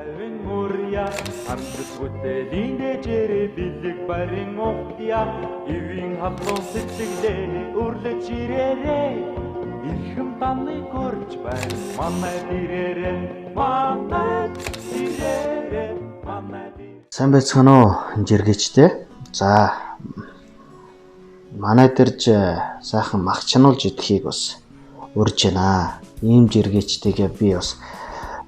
Тавин урья амжилт бүтээлийн дэжээрээ бэлэг барин ухтя ивийн халуун сэтгэлээ өрлөж ирээрээ эрхэм таныг урьж байна манай дээрээ манай дээрээ манай. Сайн байцгаана уу жиргээчтэй. За манай дэрж сайхан мах чануулж идэхийг бас урьж байна. Ийм жиргээчтэйгээ би бас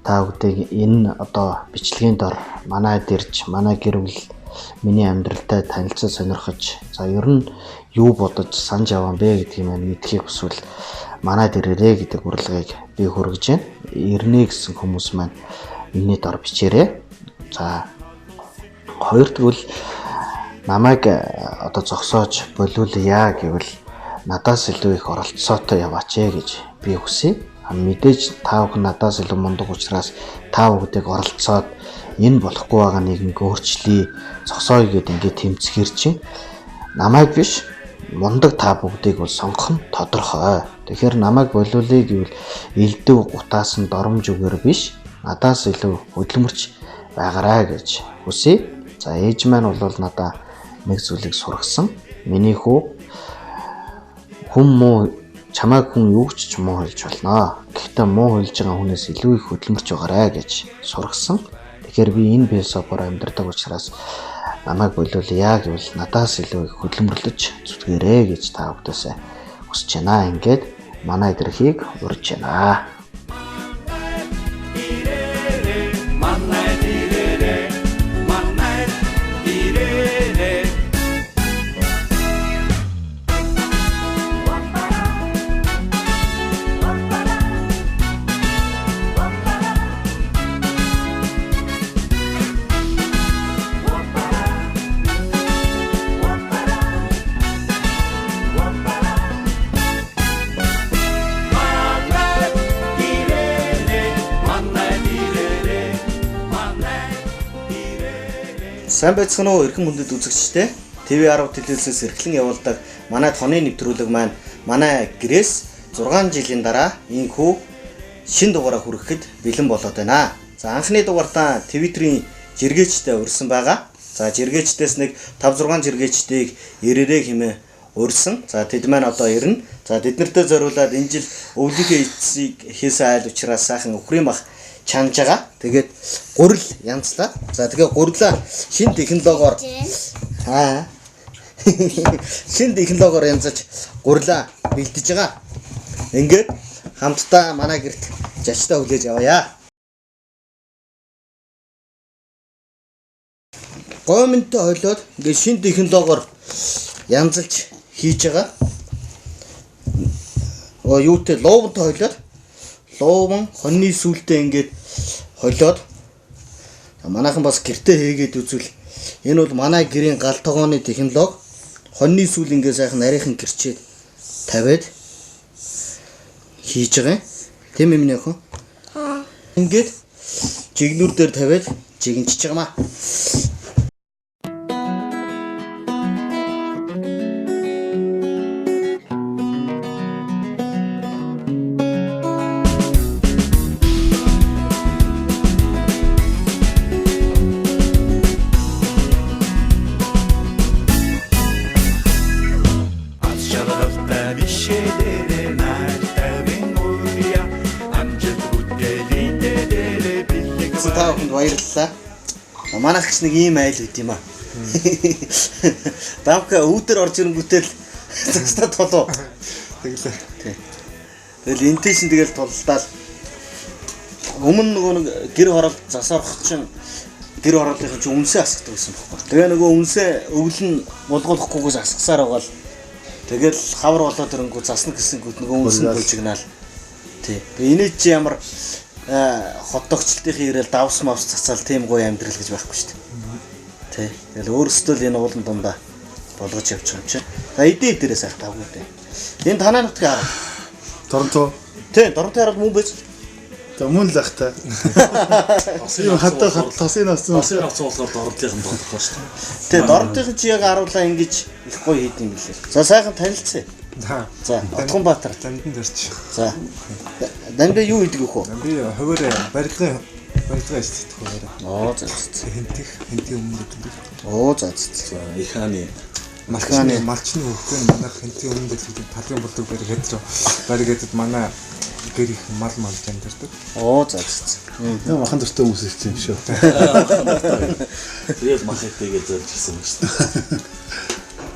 та бүдийг энэ одоо бичлэгийн дор манай дэрж, манай гэр бүл миний амьдралтай танилцаж сонирхож, за ер нь юу бодож санаж яваа бэ гэдгийг маань мэдхийг хүсвэл манай дэрэрээ гэдэг урилгыг би хүргэж байна. Ирнэ гэсэн хүмүүс маань миний дор бичээрэй. За хоёр тэгвэл намайг одоо зогсоож болиулъя гэвэл надаас илүү их оролцоотой яваач ээ гэж би хүсье. Мэдээж та бүхэн надаас илүү мундаг учраас та бүгдийг оролцоод энэ болохгүй байгаа нэгэнг өөрчлөе, зогсооё гэд ингээд тэмцэхэр чинь намайг биш мундаг та бүгдийг бол сонгох нь тодорхой. Тэгэхээр намайг болиулъя гэвэл элдв гутаас нь доромж үгээр биш надаас илүү хөдөлмөрч байгаарай гэж хүсье. За ээж маань бол надаа нэг зүйлийг сургасан. Миний хүү хүн муу чамайг хүн юу ч муу хэлж болно. Гэхдээ муу хэлж байгаа хүнээс илүү их хөдөлмөрч байгаарай гэж сургасан. Тэгэхээр би энэ философоор амьдардаг учраас намайг болиулъя гэвэл надаас илүү их хөдөлмөрлөж зүтгээрэй гэж та бүдээсээ хүсэж байна. Ингээд манай дэрхийг урьж байна. Манай дээрээ манай дээрээ. Манай дээрээ манай дээрээ манай дээрээ. Сайн байцгаана уу эрхэм хүндэт үзэгчдээ. TV10 телевизээс эрхлэн явуулдаг манай тооны нэвтрүүлэг маань манай гэрээс 6 жилийн дараа инхүү шин дугаараа хүрэхэд бэлэн болоод байна. За анхны дугаартаа Twitter-ийн жиргээчтэй урьсан байгаа. За жиргээчдээс нэг 5 6 жиргээчдийг ирээрээ хэмээн урьсан. За тэд маань одоо ирнэ. За тэднэртээ зориулаад энэ жил өвлийнхээ эцсийг хийсэн айл учраас сайхан өхрийн мах чанж байгаа. Тэгээд гурил янзлаа. За тэгээ гурлаа шин технологиор аа шин технологиор янзалж гурлаа бэлдэж байгаа. Ингээд хамтдаа манай гэрт жачтай хүлээж авъя. Гоминтой хойлоод ингээд шин технологиор янзалж хийж байгаа. Оо юутэй луувантай хойлоод лууван хоньны сүлдээ ингээд холиод манайхан бас гэртээ хийгээд үзвэл энэ бол манай гэрийн гал тогооны технологи хоньны сүл ингээд сайхан нарийнхан гэрчээд тавиад хийж байгаа юм. Тийм ээ миний охин. Ингээд жигнүр дээр тавиад жигэнчиж байгаа маа. Аз жаргалтай бишээ найр тавин урья амжилт бүтээлийн дээрээ бэлэг Та бүхэнд баярлалаа. Манайх ч нэг ийм айл байд юм аа. Дамка үүдэр орж ирэнгүүтэл застаа толоо. Тэглээ. Тий. Тэгэл энтэй шин тэгэл тулалдаал. Өмнө нөгөө нэг гэр хороол зас орох чинь гэр хороолынхын чинь үнсээ асгадаг байсан байхгүй. Тэгээ нөгөө үнсээ өвлөн булгуулахгүйгээс асгасаар байгаа л тэгэл хавар болоод ирэнгүү засна гэсэнгүүт нөгөө үнс нь бүжигнаал. Тий. Тэгээ энэ чи ямар хотогчлтынхын ирээл давс мавс цацаал тийм гоё амьдрал гэж байхгүй шүү дээ. Тий. Тэгэл өөрсдөө л энэ уулан дундаа болгож явж байгаа юм чинь. За эдээ дээрээ сайх тавгүй дээ. Энэ танаа нутгийн арга. Торонто. Тий, Торонтын арга мөн биз? За мөн л ах та. Тосын Ийм хатаа хат тосын авсан. Тосын авсан болохоор дордлынх нь тодорхой шүү дээ. Тий, Дорнотын чи яг аруулаа ингэж их гоё хийд юм лээ. За сайхан танилцъя. За. За, Отгонбаатар. Дамдын дэрч. За. Дамдаа юу хийдэг вэ хөө? Би хуваарь барилгын Баялгаа сэтгэх барай. Оо за за. Хэнтих, хэнтийн өмнө гэдэг. Оо за за. За их хааны Малчны малчны хөвгөө нь манай хэнтийн өмнө гэдэг талын булдаг бариг хэдрөө. Бариг хэдэд манай гэр их мал малж амьдардаг. Оо за за. Яа махан дуртай хүмүүс ирсэн юм шүү. тэгэл мах идэгээ зорж ирсэн юм шүү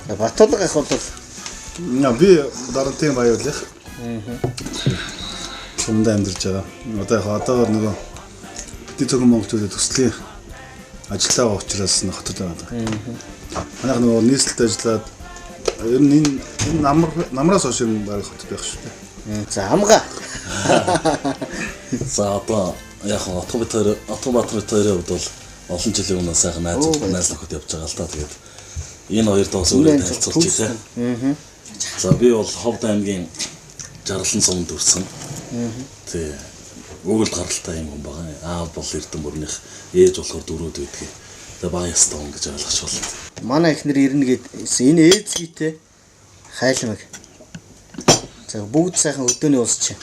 дээ. Батулга ах бол Яа би Дарантын баярлах. Сумдаа амьдарч байгаа. Одоо яг одоогор нөгөө бидний цөөхөн монголчуудын төслийн ажиллаа байгаа учраас нэг хотод байгаа. Манайх нөгөө нийслэлд ажиллаад ер нь энэ энэ намар намраас хойш ер нь баг хотод байх шүү дээ. за амга. За одоо яг хаа Отгон Отгон Баатар бит хоёрын хувьд бол олон жилийн өмнө сайхан найз найз нөхөд явж байгаа л та. Тэгээд энэ хоёр доос өөрөө танилцуулж ирээ. За би бол Ховд аймгийн Жарлан сумд төрсөн. Тий. Өгөл гаралтай юм хүн байгаа. Аав бол Эрдэнэ мөрнийх, ээж болохоор дөрүүд байдгийг. Тэгээ баа ястай хүн гэж ойлгож байна. Манай эхнэр ирнэ гээд энэ ээзгийтэй хайлмаг. За бүгд сайхан өдөөний улс чи.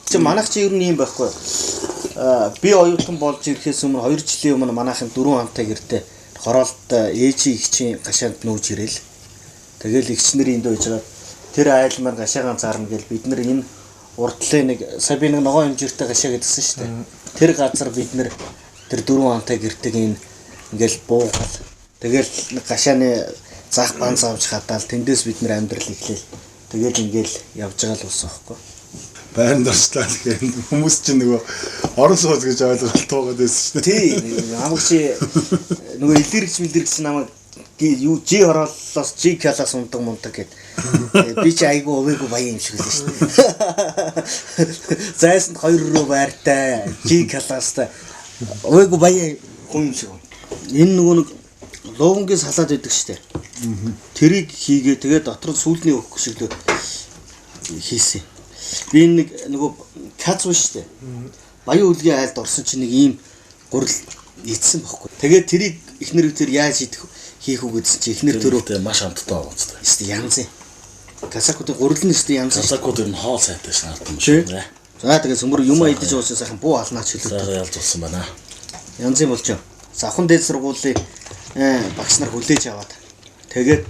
Чи манайх чи ер нь юм байхгүй. Аа би оюутан болж ирэхээс өмнө 2 жилийн өмнө манайхын дөрвөн хамтаа гэртээ хороолт ээжийн эгчийн гашаанд нүүж ирээл. Тэгэл эгч нар энд байж байгаа тэр айл маань гашаагаан зарна гэл бид нар энэ урдлын нэг сая би нэг ногоон хэмжээртэй гашаа гэдсэн шүү дээ. Тэр газар бид нар тэр дөрвөн хамтаа гэртэйг энэ ингээл буугаал. Тэгэл нэг гашааны зах банз авч хадаал тэндээс бид нар амьдрал эхлээл. Тэгэл ингээл явж байгаа л болсон байхгүй. Байранд орчлаа гэхээр хүмүүс чинь нөгөө орон сууц гэж ойлголт туугаад байсан шүү дээ. Тий, намайг чи нөгөө илэрч мэлэрч намайг юу жи хорооллоос жи класс ундаг мундаг гэд. Би чи айгу овээгүй баян юм шиг л шүү дээ. Зайсанд хоёр руу байртай, жи класстай. Овээгүй баян хүн юм шиг. Энэ нөгөө нэг луунгийн салаад байдаг шүү дээ. Тэрийг хийгээ тэгээ дотор нь сүүлний өгөх шиг л хийсэн. Би энэ нэг нөгөө кац шүү дээ. Баян үлгийн айлд орсон чинь нэг ийм гурил идсэн бохгүй. Тэгээд тэрийг эхнэр тэр яаж идэх хийх үү гэдсэн чи эхнэр төрөө Тэрүүтэй маш амттай байгаа зү. өстө янз юм. Казакуудын гурил нь өстө янз. юм. Казакууд ер нь хоол сайтай ш наадам Чи? шүү. За тэгээд сөмөр юм идэж уусан сайхан буу алнаач хэлээ. Сайхан ялж болсон байна. Янз юм болж. Завхан дээд сургуулийн багш нар хүлээж аваад тэгээд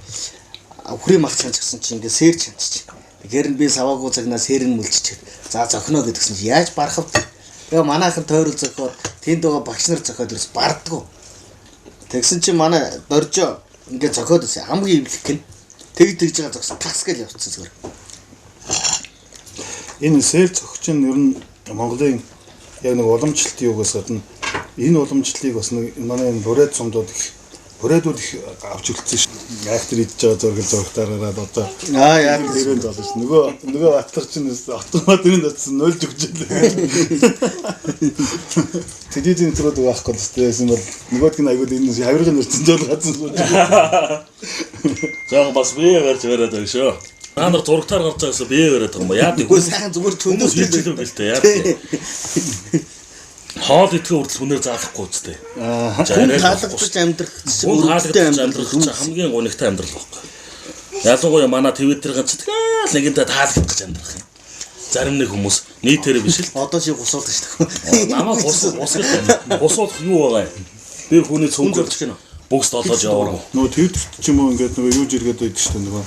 өхрийн мах чанчсан чинь ингээд сэр чанччих. Тэгэхээр нь би саваагүй цагнаа сэр нь мүлжчих. За зохино гэдгсэн чи яаж барах вэ? Тэгээ манайхан тойрол зохиод тэнд байгаа багш нар зохиод ерөөс бардггүй. Тэгсэн чинь манай доржо ингээд зохиод байсан. Хамгийн ивлэх гин. Тэг тэгж байгаа зогс такс гэж явцсан зүгээр. Энэ сэл цогч нь ер нь Монголын яг нэг уламжлалт юугаас гадна энэ уламжлалыг бас нэг манай энэ бурайд сумдууд их бурайдууд их авч үлдсэн шүү. Айхтар идж байгаа зураг зурагтаар гараад одоо Аа яа дэрэн болно шүү. Нөгөө Батлах чинь автомат энэ очсон нөлж өгч илээ. Телевизийн нэвтрүүлэг байхгүй л шүү дээ. Бол нөгөөдг нь айгууд энэ хавиргын нэрцэн жол газар сууж. Жаахан бас бие барьж бариад байгаа шүү. Та нар зурагтаар гарч байгаас бие бариад байгаа юм ба. Яа Үгүй сайхан зүгээр Хүмүүс чөнөөс хэлж илүү гэлтэй яа. Хоол идэхээ хүртэл хүнээр заалахгүй үстэй. Хүн таалагдаж амьдрах чинь Хүн өрөвдөлтэй таалагдаж амьдрах чинь хамгийн гунигтай амьдрал байхгүй. Ялангуяа манай Твиттер ганц тэгэл нэгэнтээ таалагдаж амьдрах юм. Зарим нэг хүмүүс нийтээрээ биш л. Одоо чи гусуулдаг шүү дээ. Намайг гусгал гусуулах юу байгаа юм? Би хүний цүнх зурж гинэ. Бөгс долоож яваагүй. Нөгөө Твиттерт ч юм уу ингээд нөгөө юу жиргээд байдаг шүү дээ нөгөө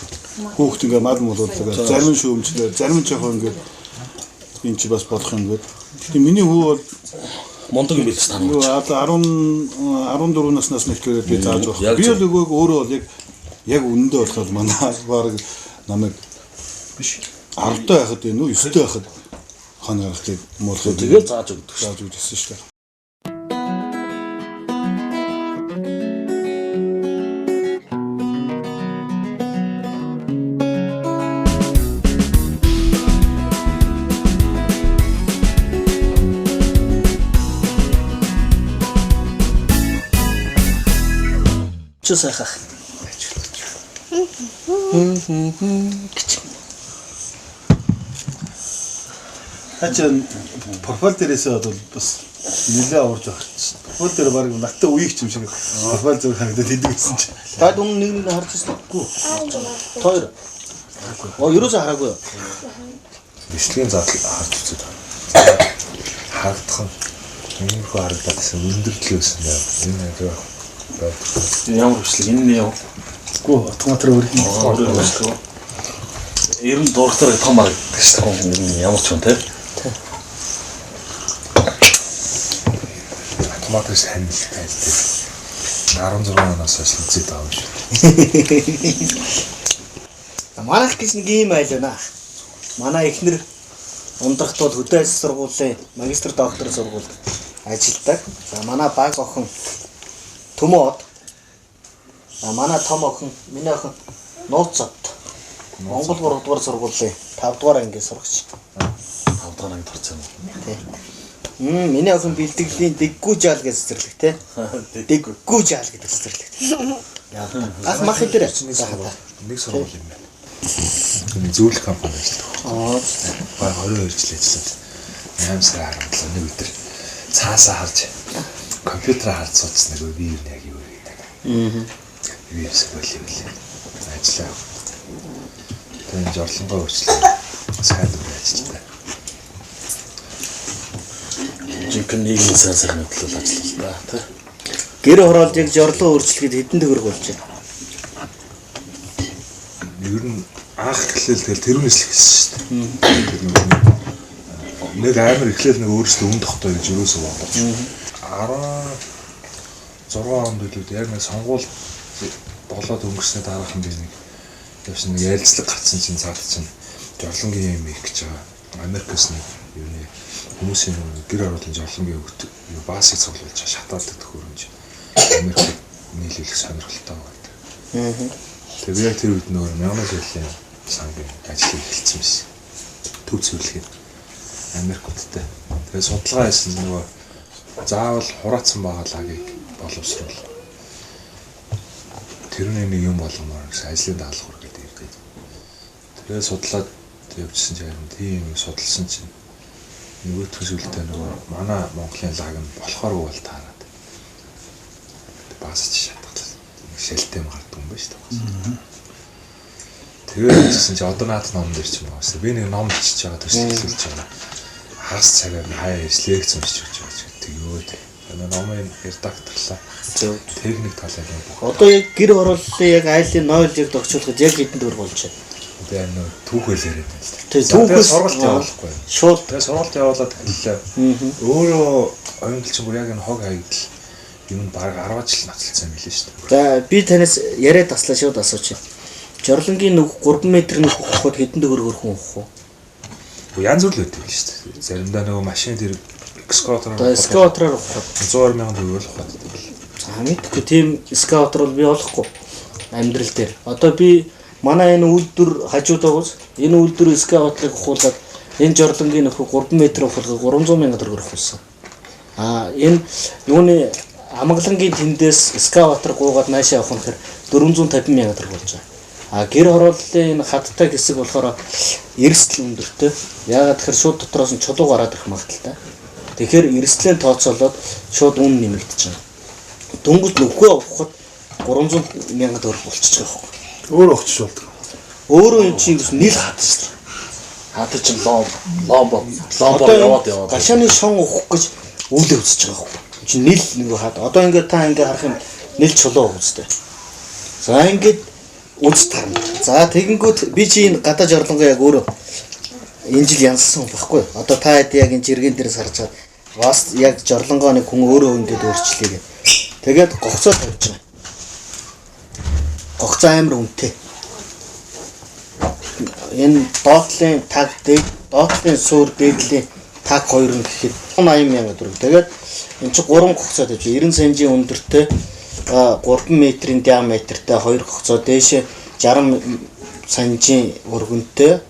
хүүхд ингээд мал муулуулдаг. Зарим нь шүүмжлээ, зарим нь жоохон ингээд энэ чи бас болох юм гээд. Гэтэ миний хүү бол Мундаг юм билээ та нар. нөгөө 10 14 наснаас нэхлээрээ би зааж байгаа. Яг Би зөв. бол нөгөө өөрөө бол яг үнэндээ болохоор манай баг намайг биш 10 таа байхад энэ үү 9 таа байхад хон гаргахыг муулахыг Тэгэл зааж өгдөг шүү. зааж өгсөн шүү дээ. Чи сайхах. Та чи профайл дээрээсээ бол бас нэлээ аварж байгаа чинь. Профайл дээр баг надтай үеих юм шиг профайл зүг харагдаад идэг гэсэн чи. Та өмнө нэг нэг харж ирсэн үгүй. Тойр. Оо ерөөсөө хараагүй юу? Бичлэгийн задал харж үзээд байна. Харагдах нь иймэрхүү харагдаад байсан. Өндөрлөл байсан юм. Энэ аяга байдаг. Ямар бичлэг энэ нь юу? Үгүй автоматар өөр юм. Өөр бичлэг. Ер нь зурагтаар том харагддаг шүү дээ. Ер нь ямар ч юм те. Автоматар сайн л тайлдаг. 16 оноос хойш үзээд байгаа юм шүү дээ. Манайх гэж нэг ийм айл байна. Манай эхнэр ундрахт бол хөдөө ажил сургуулийн магистр доктор сургуульд ажилладаг. За манай баг охин Төмөө од. За манай том охин, миний охин Нууц од. Монгол 3 дугаар сургуулийн 5 дугаар ангийн сурагч. 5 дугаар ангид орсон юм. Тий. Миний охин бэлтгэлийн дэггүй жаал гэж цэцэрлэг тий. Дэггүй жаал гэдэг цэцэрлэг. Яа. Ах мах дээр Нэг сургууль, нэг сургууль юм байна. Нэг зөвлөх компани ажилладаг. Аа. Баг 22 жил ажиллаад 8 сар 17 нэг өдөр цаасаа харж компьютераа харж суудсан нэг би юу яг юу гэдэг. Аа. Би юусэн бол юм лээ. Ажиллаа. Тэгээд жорлонгоо өвчлөө. Сайн дүр ажилтаа. Жинхэнэ нийгмийн сайн сайхны төлөө ажиллалаа та тий. Гэр хороолж яг жорлоо өөрчлөхөд хэдэн төгрөг болж байна? Ер нь анх эхлээл тэгэл тэрүүнээс л эхэлсэн шүү дээ. Тэр нэг амар эхлээл нэг өөрөөсөө өмнө тогтоо гэж юусоо бодож. 16 онд үлээд яг нэг сонгуул болоод өнгөрсний дараахан би нэг явсан нэг ярилцлага гарцсан чинь цаад чинь жорлонгийн юм их гэж байгаа. Америкас нэг юуны хүмүүсийн нэг гэр ороолын жорлонгийн өгт юу баасыг цуглуулж шатаадаг төхөөрөмж Америкт нийлүүлэх сонирхолтой байдаг. Тэгээ би яг тэр үед нөгөө мянган жилийн сангийн ажлыг эхэлсэн байсан. Төв цэвэрлэхэд Америкуудтай. Тэгээ судалгаа хийсэн нөгөө заавал хураацсан байгаа лагийг боловсруул. Тэрний нэг юм болгомоор гэсэн ажлын даалгавар гэдэг ирдэг. Тэгээ судлаад явжсэн чинь харин тийм юм судалсан чинь нөгөөх сүлдээ нөгөө манай Монголын лаг нь болохооргүй бол таарад. Бас ч шатгалаа. Шэлтэм гардаг юм байна шүү дээ. Тэгээд хэлсэн чи одоо наад ном дээр ч юм уу. Би нэг ном бичиж байгаа төсөл хэлж байгаа. Хагас цагаар нь хаяа ирж лекц уншиж өгч байгаа ч гэдэг юу те. Тэгээ номын редакторлаа. Техник талаар нь бүх. Одоо яг гэр хорооллын яг айлын 0 яг догчлоход яг хэдэн төгрөг болж байна? Тэгээ яг нөө түүхэл яриад байна л да. Тий, За, тэгээ түүхээс сургалт явуулахгүй. Шууд Тэгээ сургалт явуулаад хэллээ. Өөрөө оюунтал чинь бүр яг энэ хог хаягдл юм баг 10 жил ноцолцсон юм билээ шүү дээ. За би танаас яриад таслаа шууд асуучих. Жорлонгийн нүх 3 м нүх ухахад хэдэн төгрөгөөр хүн ухах вэ? Уу янз бүр л өгдөг л шүү дээ. Заримдаа нөгөө машин тэр экскаватороор Одоо эскаватороор ухахад 120 мянган төгрөгөөр л ухаад байдаг л. за мэдхгүй тийм эскаватор бол би олохгүй амьдрал дээр. Одоо би манай энэ үйлдвэр хажууд байгаас энэ үйлдвэр эскаваторыг ухуулаад энэ жорлонгийн нүхийг 3 м ухуулахад 300 мянган төгрөгөөр ухуулсан. А энэ юуны амгалангийн тэндээс эскаватор гуугаад наашаа явах нь гэхээр 450 мянган төгрөг болж байгаа. А гэр хорооллын энэ хаттай хэсэг болохоор эрсдэл өндөртэй. Яагаад тэгэхээр шууд дотроос нь чулуу гараад ирэх магадaltaй. Тэгэхээр эрсдлийн тооцоолоод шууд үн нэмэгдэж байгаа. Дөнгөж нөхөө авахад 300 мянган төгрөг болчихж байгаа байхгүй. Өөр огч болдог. Өөрөө эн чинь ерөөс нийл хат шүү дээ. Хаа тэр чинь лом ломбо ломбо Одоо яваад яваад. Гашааны шон ухах гэж үүлээ үзэж байгаа байхгүй. Энд чинь нийл нэг хат. Одоо ингээд та ингээд харах юм нийл чулуу үзтэй. За ингээд үз тарна. За тэгэнгүүт би чи энэ гадаа жорлонгоо яг өөрөө энэ жил янзсан хүн байхгүй. Одоо та хэд яг энэ жиргэн дээрээс харж чад бас яг жорлонгоо нэг хүн өөрөө ингээд өөрчлөе гэх. Тэгээд гогцоо тавьж байгаа. Гогцоо амар үнэтэй. Энэ доотлын таг дээд, доотлын суур дээдлийн таг хоёр нь гэхэд 180 мянган төгрөг. Тэгээд энэ чинь 3 гогцоо тавьж 90 см өндөртэй 3 м-ийн диаметртэй 2 гогцоо дээшээ 60 см өргөнтэй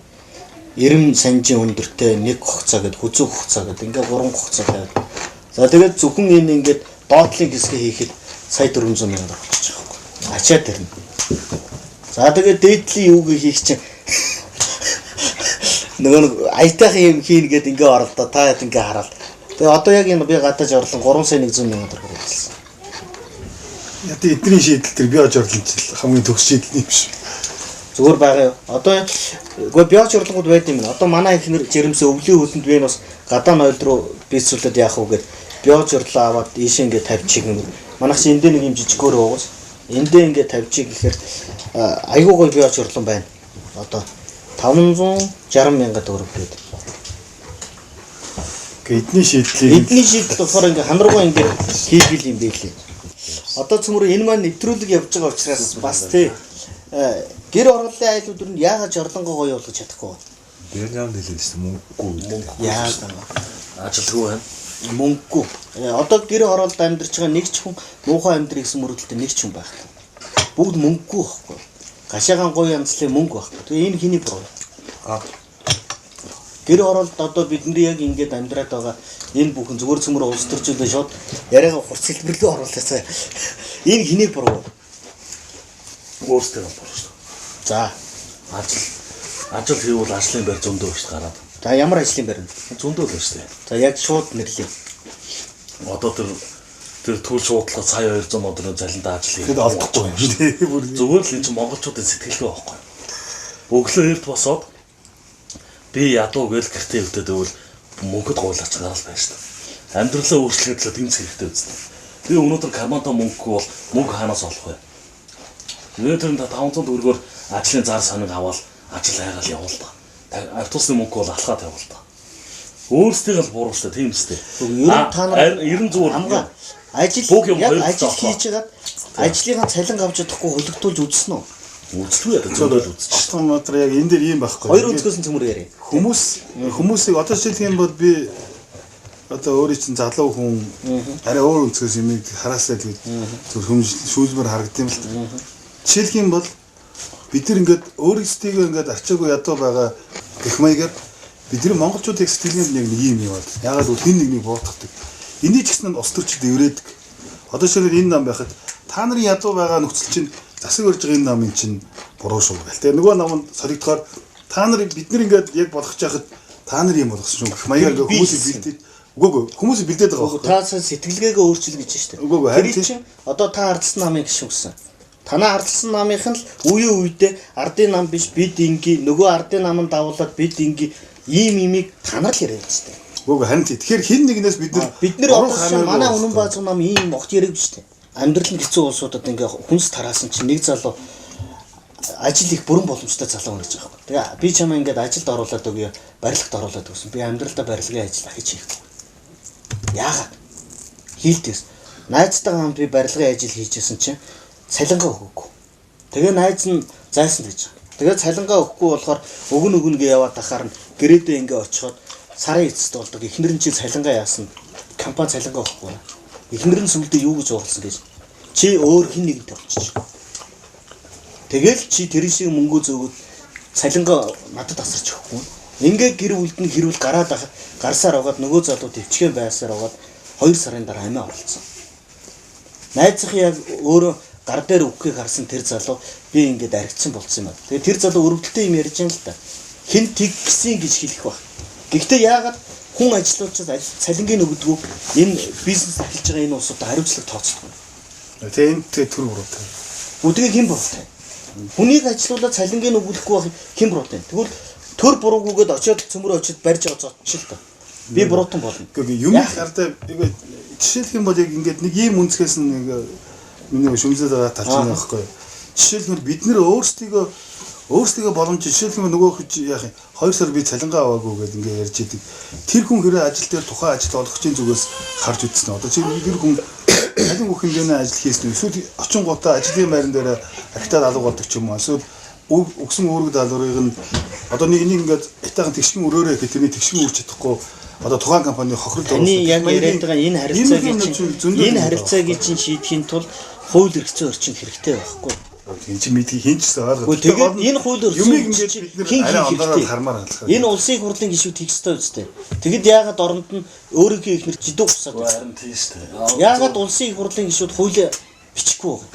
90 см өндөртэй 1 гогцоо гэд хүзүү гогцоо гэд ингээ 3 гогцоо тавиад. За тэгээд зөвхөн энэ ингээд доотлын хэсгээ хийхэд сая 400 мянган төгрөг болчих жоох байхгүй. Ачаа тэрнэ. За тэгээд дээдлийн юуг хийх чинь Нөгөө нэг аятайхан юм хийн гээд ингээ оролдоо та хэд ингээ хараад. Тэгээ одоо яг энэ би гадаа жорлон 3 сая 100 мянган төгрөг ажилласан. Яа тэ эдний шийдэл тэр биожорлон чил хамгийн төгс шийдэл юм шиг. Зүгээр байгаа юу? Одоо үгүй биожорлонгууд байд юм байна. Одоо манай ихнэр жирэмсэн өвлийн хөлөнд би бас гадаа нойл руу бийцүүлээд яах вэ гэд биожорлоо аваад ийшээ ингээ тавьчих юм. Манайх чи эндээ нэг юм жижиг өөр уугаас. Эндээ ингээ тавьчих гэхээр айгуу гоё биожорлон байна. Одоо 560 мянган төгрөг гээд. Гэ эдний шийдлийг Эдний шийдэл болохоор ингээ ханаргуу ингээ хийгэл юм байлээ. Одоо цөмөр энэ маань нэвтрүүлэг явж байгаа учраас бас тий гэр орооллын айлууд нь яагаад жорлонгоо гоё болгож чадахгүй вэ? Би ямар хэлээд шүү дээ мөнгөгүй гэдэг. Яагаад Ажилгүй байна. мөнгөгүй. Одоо гэр хороолд амьдарч байгаа нэг ч хүн муухай амьдрах гэсэн мөрөдөлтэй нэг ч хүн байхгүй. Бүгд мөнгөгүй байхгүй. Гашаагаан гоё янзлын мөнгө байхгүй. Тэгээ энэ хэний буруу? Аа. Гэр хороолд одоо бидний яг ингээд амьдраад байгаа энэ бүхэн зүгээр цөмөр улс төрчүүлээ шууд яриагаа хурц хэлбэрлүү оруулаа. Энэ хэний буруу? Өөрсдөө нь буруу шүү. За. Ажил хийвэл ажлын байр зөндөө шүү гараад. За ямар ажлын байр вэ? Зөндөө л шүү дээ. За яг шууд нэрлэе. Одоо тэр төл шуудлага сая 200 модны залиндаа ажил Тэгэд олдохгүй юм шүү дээ. Бүр Зүгээр л энэ чинь монголчуудын сэтгэлгээ байхгүй. Өглөө эрт босоод би ядуу гэл гэртээ өвдөд өгвөл мөнгөд гуйлаач гараал байна шүү дээ. Амьдралаа өөрчлөхөд л тэмцэх хэрэгтэй үстэй. Би өнөөдөр кармантаа мөнгөгүй бол мөнгө хаанаас олох вэ? Өнөөдөр нь 500 төгрөгөөр ажлын зар санаг аваад ажил хайгаал явуул та. Автобусны мөнгө бол алхаад явуул та. Өөрсдийг л буруу шүү дээ, тийм үстэй. Ер нь та нар 90 зүгээр хамгаа ажил Бүх юм яг хоёр ажил талтай. хийж хагаад ажлынхаа цалин авч чадахгүй хөлөгтүүлж үзсэн үү? Үзлгүй яа зөндөл үзчих. Отгон Баатар яг энэ дээр ийм байхгүй. Хоёр өнцгөөс нь цөмөр яриа. Хүмүүсийг одоо жишээлх юм бол би одоо өөрийн чинь залуу хүн арай өөр өнцгөөс юм хараасаа л гэж зүр шүүлмэр харагдсан юм л та. Жишээлх юм бол бид нар ингээд өөрсдийгөө ингээд арчаагүй ядуу байгаа гэх маягаар бид нар монголчуудын сэтгэлгээнд яг нэг юм яваад. Ягаад гэвэл хэн нэгнийг буруутгадаг. Энийг ч гэсэн улс төрчид эврээдэг. Одоо жишээлбэл энэ нам байхад та нарын ядуу байгаа нөхцөл чинь засаг өрж байгаа энэ намын чинь буруу шүү гэл. Тэгээ нөгөө нам нь солигдохоор та нар бид нар ингээд яг болгож яхад та нар юм болгосон шүү гэх маягаар ингээд хүмүүсийг бэлдээд үгүй хүмүүсийг бэлдээд байгаа байхгүй. Та сэтгэлгээгээ өөрчил гэж шүү дээ. Үгүй ээ, харин Тэр чинь одоо та ардсан намын гишүүн гэсэн. Танаа ардсан намынх нь л үеийн үедээ ардын нам биш бид инги нөгөө ардын нам нь дагуулад бид инги ийм имийг та нар л яриад шүү дээ. Үгүй харин тий. Тэгэхээр хин нэгнээс бид нар Бид нар буруу одоо жишээ нь хамаагүй манай байхгүй. үнэн баазан нам ийм огт яриаг биш үү? Амьдрал нь хэцүү улсуудад ингээ хүнс тараасан чинь нэг залуу ажил их бүрэн боломжтой залуу хүн гэж байгаа байхгүй. Тэгээ би чамаа ингээд ажилд оруулаад өгье, барилгад оруулаад өгсөн. Би амьдралдаа барилгын ажил ахиж хийхгүй. Яагаад? Хийлдээс. Найзтайгаа хамт би барилгын ажил хийжсэн чинь цалингаа өгөөгүй. Тэгээ найз нь зайсан гэж байгаа. Тэгээ цалингаа өгөхгүй болохоор өгөн өгнө гээ яваад ахаар нь гэрээдээ ингээ очиход сарын эцэст болдог. Эхнэр нь чи цалингаа яасан? Компани цалингаа өгөхгүй байна. Эхнэр нь сүлдээ юу гэж уурласан гэж. Чи өөр хин нэгэнтэй болчих. Тэгэл чи тэр шиг мөнгө зөөгөөд цалингаа надад асарч өгөхгүй. Ингээ гэр бүлд нь хэрүүл гараад гарсаар байгаад нөгөө залуу төвчгэн байсаар байгаад 2 сарын дараа амиа орлцсон. Найзынх яг өөрөө гар дээр үххийг харсан тэр залуу би ингээд аригдсан болцсон юм байна. Тэгээ тэр залуу өрөвдөлттэй юм ярьж юм л та. Хэн тэг гисэн гэж хэлэх байх. Гэхдээ яагаад хүн ажилуулчаас цалингийн өгдгүү энэ бизнес эхэлж байгаа энэ улсуудад хариуцлага тооцдоггүй. Тэгээ энэ тэгээ төр буруутай. Үдгийг хэн буруутай? Хүнийг ажилуулаад цалингийн өгүүлэхгүй байх хэн буруутай? Тэгвэл төр буруугүйгээд очиод цөмөр очиод барьж байгаа зодчих л та. Би буруутан болно. Үгүй юм хардаа жишээлх юм бол яг ингээд нэг ийм үнцгээс нь нэг миний шүмзээд байгаа тал чинь байхгүй. Жишээлх юм бид нэр өөрсдийгөө боломж жишээлх юм нөгөө хүч яах юм 2 сар би цалингаа аваагүй гэдээ ингээд ярьж идэг. Тэр хүн хэрэг ажил дээр тухайн ажил олгохын зүгээс харж үзсэн. Одоо чи тэр хүн цалин өгөх хэмжээний ажил хийсэн үү? Эсвэл очингуудаа ажлын байран дээр ахтаад алга болдог ч юм уу? Эсвэл өгсөн үүрэг даалгаврыг нь одоо нэг ингээд хятаахан тэгшгэн өрөөрэй гэхэд тэрний тэгшгэн үрч чадахгүй одоо тухайн компани хохирол Таны яг яриад байгаа энэ харилцааг чинь шийдэхин тулд хууль эрх зүйн орчин хэрэгтэй байхгүй. Энэ чинь мэдгийг хэн ч гэсэн ойлгох. Гэхдээ тэгээд энэ хууль эрх юмыг ингээд бид нэр арай ондороод хармаар халах. Энэ улсын их хурлын гишүүд хийх ёстой үстэй. Тэгэд яагаад оронд нь өөрийнхөө ихнэр жидүү гусаад байна? Харин тийм шүү дээ. Яагаад улсын их хурлын гишүүд хууль бичихгүй вэ?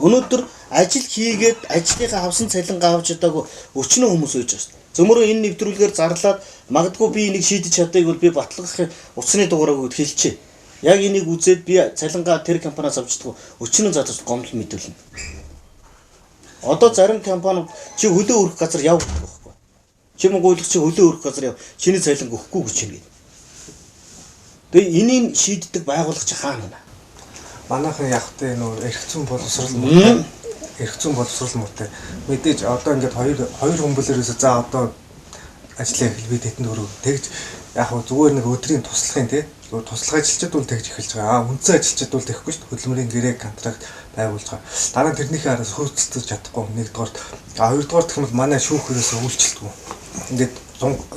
Өнөөдөр ажил хийгээд ажлынхаа авсан цалингаа авч чадаагүй өчнөө хүмүүс үйж байгаа шүү дээ. Зөмөрөө энэ нэвтрүүлгээр зарлаад магадгүй би энийг шийдэж чаддаг бол би батлах утасны дугаарыг өгд хэлчихье. Яг энийг үзээд би цалингаа тэр компаниас авчдаггүй. Өчнөн залуус гомдол мэдүүлнэ. Одоо зарим компаниуд чи хөлөө өрөх газар яв гэдэг байхгүй. Чи мөнгө чи хөлөө өрөх газар яв. Чиний цалин өгөхгүй гэж байна гэдэг. Тэгээ энийг шийддэг байгууллага чи хаана байна? Манайхан яг тэ нөө эрх зүйн боловсрол муутай. Эрх зүйн боловсрол муутай. Мэдээж одоо ингээд хоёр хүмүүлээрээс за одоо ажлаа эхэл би тэтэнд өрөв. Тэгж яг хөө зүгээр нэг өдрийн туслахын тий зүгээр туслах ажилчид бол тэгж эхэлж байгаа. Аа үндсэн ажилчид бол тэгэхгүй шүү дээ. Хөдөлмөрийн гэрээ контракт байгуулж байгаа. Дараа нь тэрнийхээ араас хөөцөлдөж чадахгүй нэгдүгээр. А хоёрдугаар гэх юм бол манай шүүх ерөөсөө үйлчлэлтгүй. Ингээд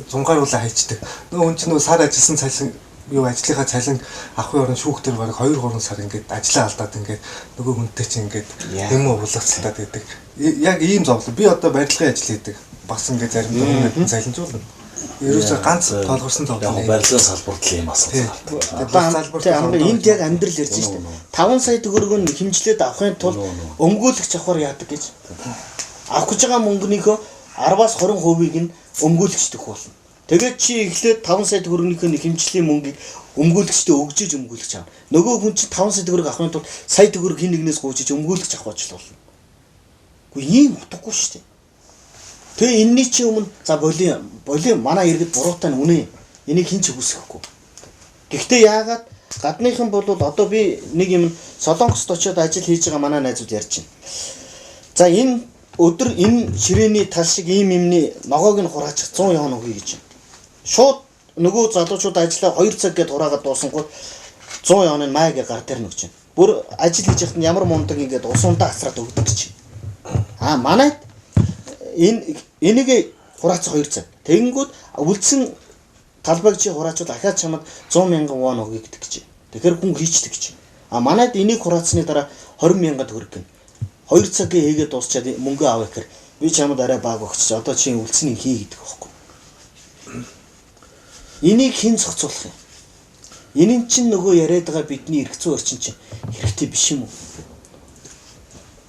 зунгаруулаа хайчдаг. Нөгөө хүн чинь нөгөө сар ажилласан цалин юу ажлынхаа цалин авахын оронд шүүх дээр бараг 2-3 сар ингээд ажлаа алдаад ингээд нөгөө хүнтэй чинь ингээд юм уулгацтаад байдаг. Яг ийм зовлон. Би одоо барилгын ажил хийдэг. Бас ингээд заримдаа хүмүүс цалинжуулна. Ерөөсөө ганц тоолгорсон зовлон. Яг барилгын салбарт л ийм асуудал гардаг. Одоо энд яг амьдрал ярьж шүү дээ. 5 сая төгрөг нь хэмжлээд авахын тулд өмгөөлөгч авахар яадаг гэж. Авах гэж байгаа мөнгөнийхөө 10-аас 20%-ийг нь өмгөөлөгчд өгөх болно. Тэгээд чи эхлээд 5 сая төгрөгнийхөө хэмжлийн мөнгийг өмгөөлөгчдөө өгжиж өмгөөлөгч авна. Нөгөө хүн чинь 5 сая төгрөг авахын тулд сая төгрөг хин нэгнээс гуйжиж өмгөөлөгч авах ажил болно. Үгүй ийм утгагүй шүү дээ. Тэгээ энэний чи өмнө за боли манай иргэд буруутай нь үнэ. Энийг хэн ч үгүйсгэхгүй. Гэхдээ яагаад гадныхан бол одоо би нэг юм Солонгост очиод ажил хийж байгаа манай найзууд ярьж байна. За энэ өдөр энэ ширээний тал шиг ийм юмны ногоог нь хураачих 100 ёон өгье гэж. Шууд нөгөө залуучууд ажиллаа 2 цаг гээд хураагаад дуусангууд 100 ёон нь маяг гар дээр нөгч байна. Бүр ажил хийж яхад нь ямар мундаг ингээд ус ундаа асраад өгдөг гэж. Аа манайд энийг хураацах 2 цаг. Тэгэнгүүт үлдсэн талбайг чи хураачвал ахаад чамд 100 мянган вон өгье гэдэг гэж. Тэгэхээр хүн хийчдэг гэж. А манайд энийг хураацсны дараа 20 мянган төгрөг гин. 2 цагийн хийгээд дуусчаад мөнгө авах гэхээр би чамд арай бага өгч. Одоо чи үлдсэнийг хий гэдэг байхгүй. Энийг хэн зохицуулах юм? Энэ нь чинь нөгөө яриад байгаа бидний эрх зүйн орчин чинь хэрэгтэй биш юм уу?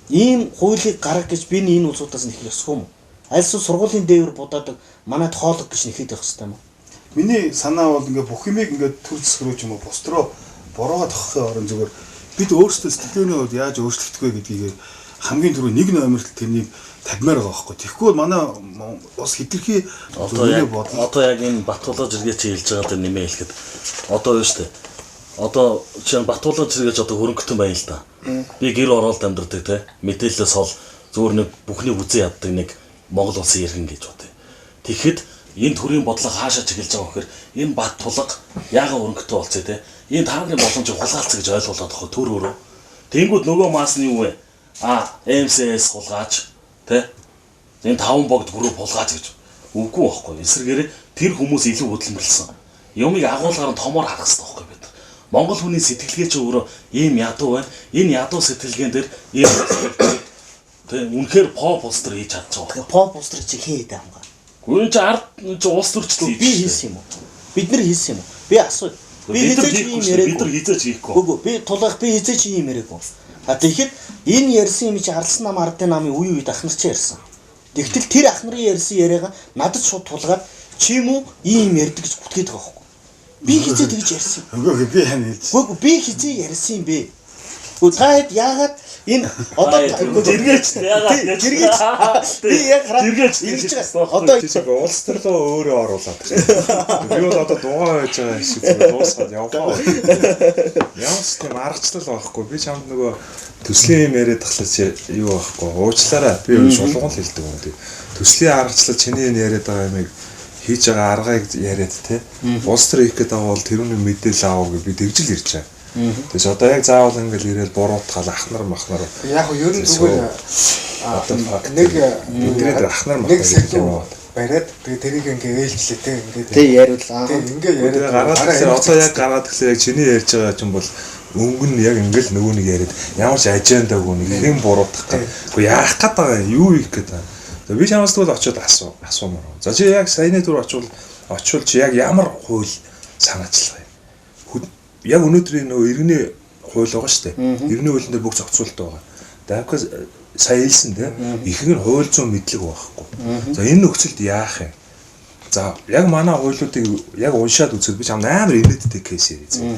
Ийм хуулийг гаргах гэж би энэ улсуудаас нэх ёсгүй юм уу? Альсуу сургуулийн дээвэр будаадаг манайд хоолог гэж нэхэд явах хэрэгтэй юм уу? Миний санаа бол ингээ бүх юмыг ингээ төр засаг руу ч юм уу бус руу бороо тохихын орон зүгээр бид өөрсдөө сэтгэлгээний хувьд яаж өөрчлөгдөх вэ гэдгийг хамгийн түрүү нэг номерт тэрнийг тавьмаар байгаа байхгүй. Тэгэхгүй манай ус хэтэрхий одоо яг энэ Батулга жиргээ чи хэлж байгаа дээр нэмээ хэлэхэд одоо юу штэ. Одоо чи Батулга жиргээч одоо хөрөнгөтөн байна л да. Би гэр оролд амьдардаг те. Мэдээлэлээс хол зүгээр нэг бүхнийг үзэн яддаг нэг Монгол улсын иргэн гэж бодъё. Тэгэхэд энэ төрийн бодлого хаашаа чиглэж байгаа вэхээр энэ Батулга яагаад хөрөнгөтөн болцъё те. Энэ таамгийн боломжийг хулгайлцсан гэж ойлгуулад байгаа төр өөрөө. Тэнгүүд нөгөө маас нь юу вэ? А МСС хулгаач тэ. Энэ таван богд групп хулгаач гэж үгүй байхгүй. Эсвэргээрээ тэр хүмүүс илүү хөдөлмөрлсөн. Юмыг агуулгаар нь томоор харах хэрэгтэй байхгүй бид. Монгол хүний сэтгэлгээ чи өөрөө ийм ядуу байна. Энэ ядуу сэтгэлгээн дээр ийм тэ үнэхээр поп улс төр хийж чадчих. Поп улс төр чи хээ гэдэг юм га. Үгүй энэ чи ард чи улс төрчл би хийсэн юм уу? Бид нар хийсэн юм уу? Би асуу. Би хизээч ийм яриаг. Бид нар хизээч хийхгүй. Үгүй би тулгах би хизээч ийм яриаггүй. А тэгэхэд энэ ярьсан юм чи арлсан нам ардын намын үе үед ах нар чи ярьсан. Тэгтэл тэр ах нарын ярьсан яриагаа надад шууд тулгаад чи юм уу ийм ярьдаг гэж бүтгээд байгаа байхгүй. Би хизээ тэгж ярьсан. Үгүй би хань хэлж. Үгүй би хизээ ярьсан юм бэ. Үгүй та хэд яагаад энэ одоо жиргээч яагаад жиргээч би яг хараад жиргээч ингэж байгаа. Одоо чи улс төрлөө өөрөө оруулаад байна. Би бол одоо дугаа байж байгаа шиг зүгээр дуусгаад явах. Ямар ч тийм аргачлал байхгүй. Би чамд нөгөө төслийн юм яриад тахлаа чи юу байхгүй. Уучлаарай. Би шулган л хэлдэг юм тий. Төслийн аргачлал чиний энэ яриад байгаа юмыг хийж байгаа аргыг яриад те. Улс төр хийх гээд байгаа бол тэрүүний мэдээлэл аав гэж би тэгжил ирж байгаа. Тэгээс одоо яг заавал ингээл ирээл буруутгаал ах нар мах нар. Яг нь ер нь зүгээр нэг өдрөөд ах нар мах нар юм уу бариад тэгээ тэрийг ингээ ээлжлээ те ингээ тэг яриул аа ингээ яриад гаргаад тэгэхээр одоо яг гаргаад тэгэхээр яг чиний ярьж байгаа чинь бол өнгө нь яг ингээл нөгөө нэг яриад ямар ч ажендаагүй нэг хэн буруутгах гээд үгүй яах гээд байгаа юу хийх гээд байгаа. За би чамаас тэгвэл очиод асуумаар. За чи яг саяны түр очивол чи яг ямар хууль санаачлах юм? Яг өнөөдрийн нөгөө иргэний хууль байгаа шүү дээ. Иргэний хууль дээр бүх зохицуулалт байгаа. Давка сая хэлсэн те. Ихэнх нь хууль зүйн мэдлэг байхгүй. За энэ нөхцөлд яах юм? За яг манай хуулиудыг яг уншаад үзэхэд би чам амар инээдтэй кейс яриа зэ.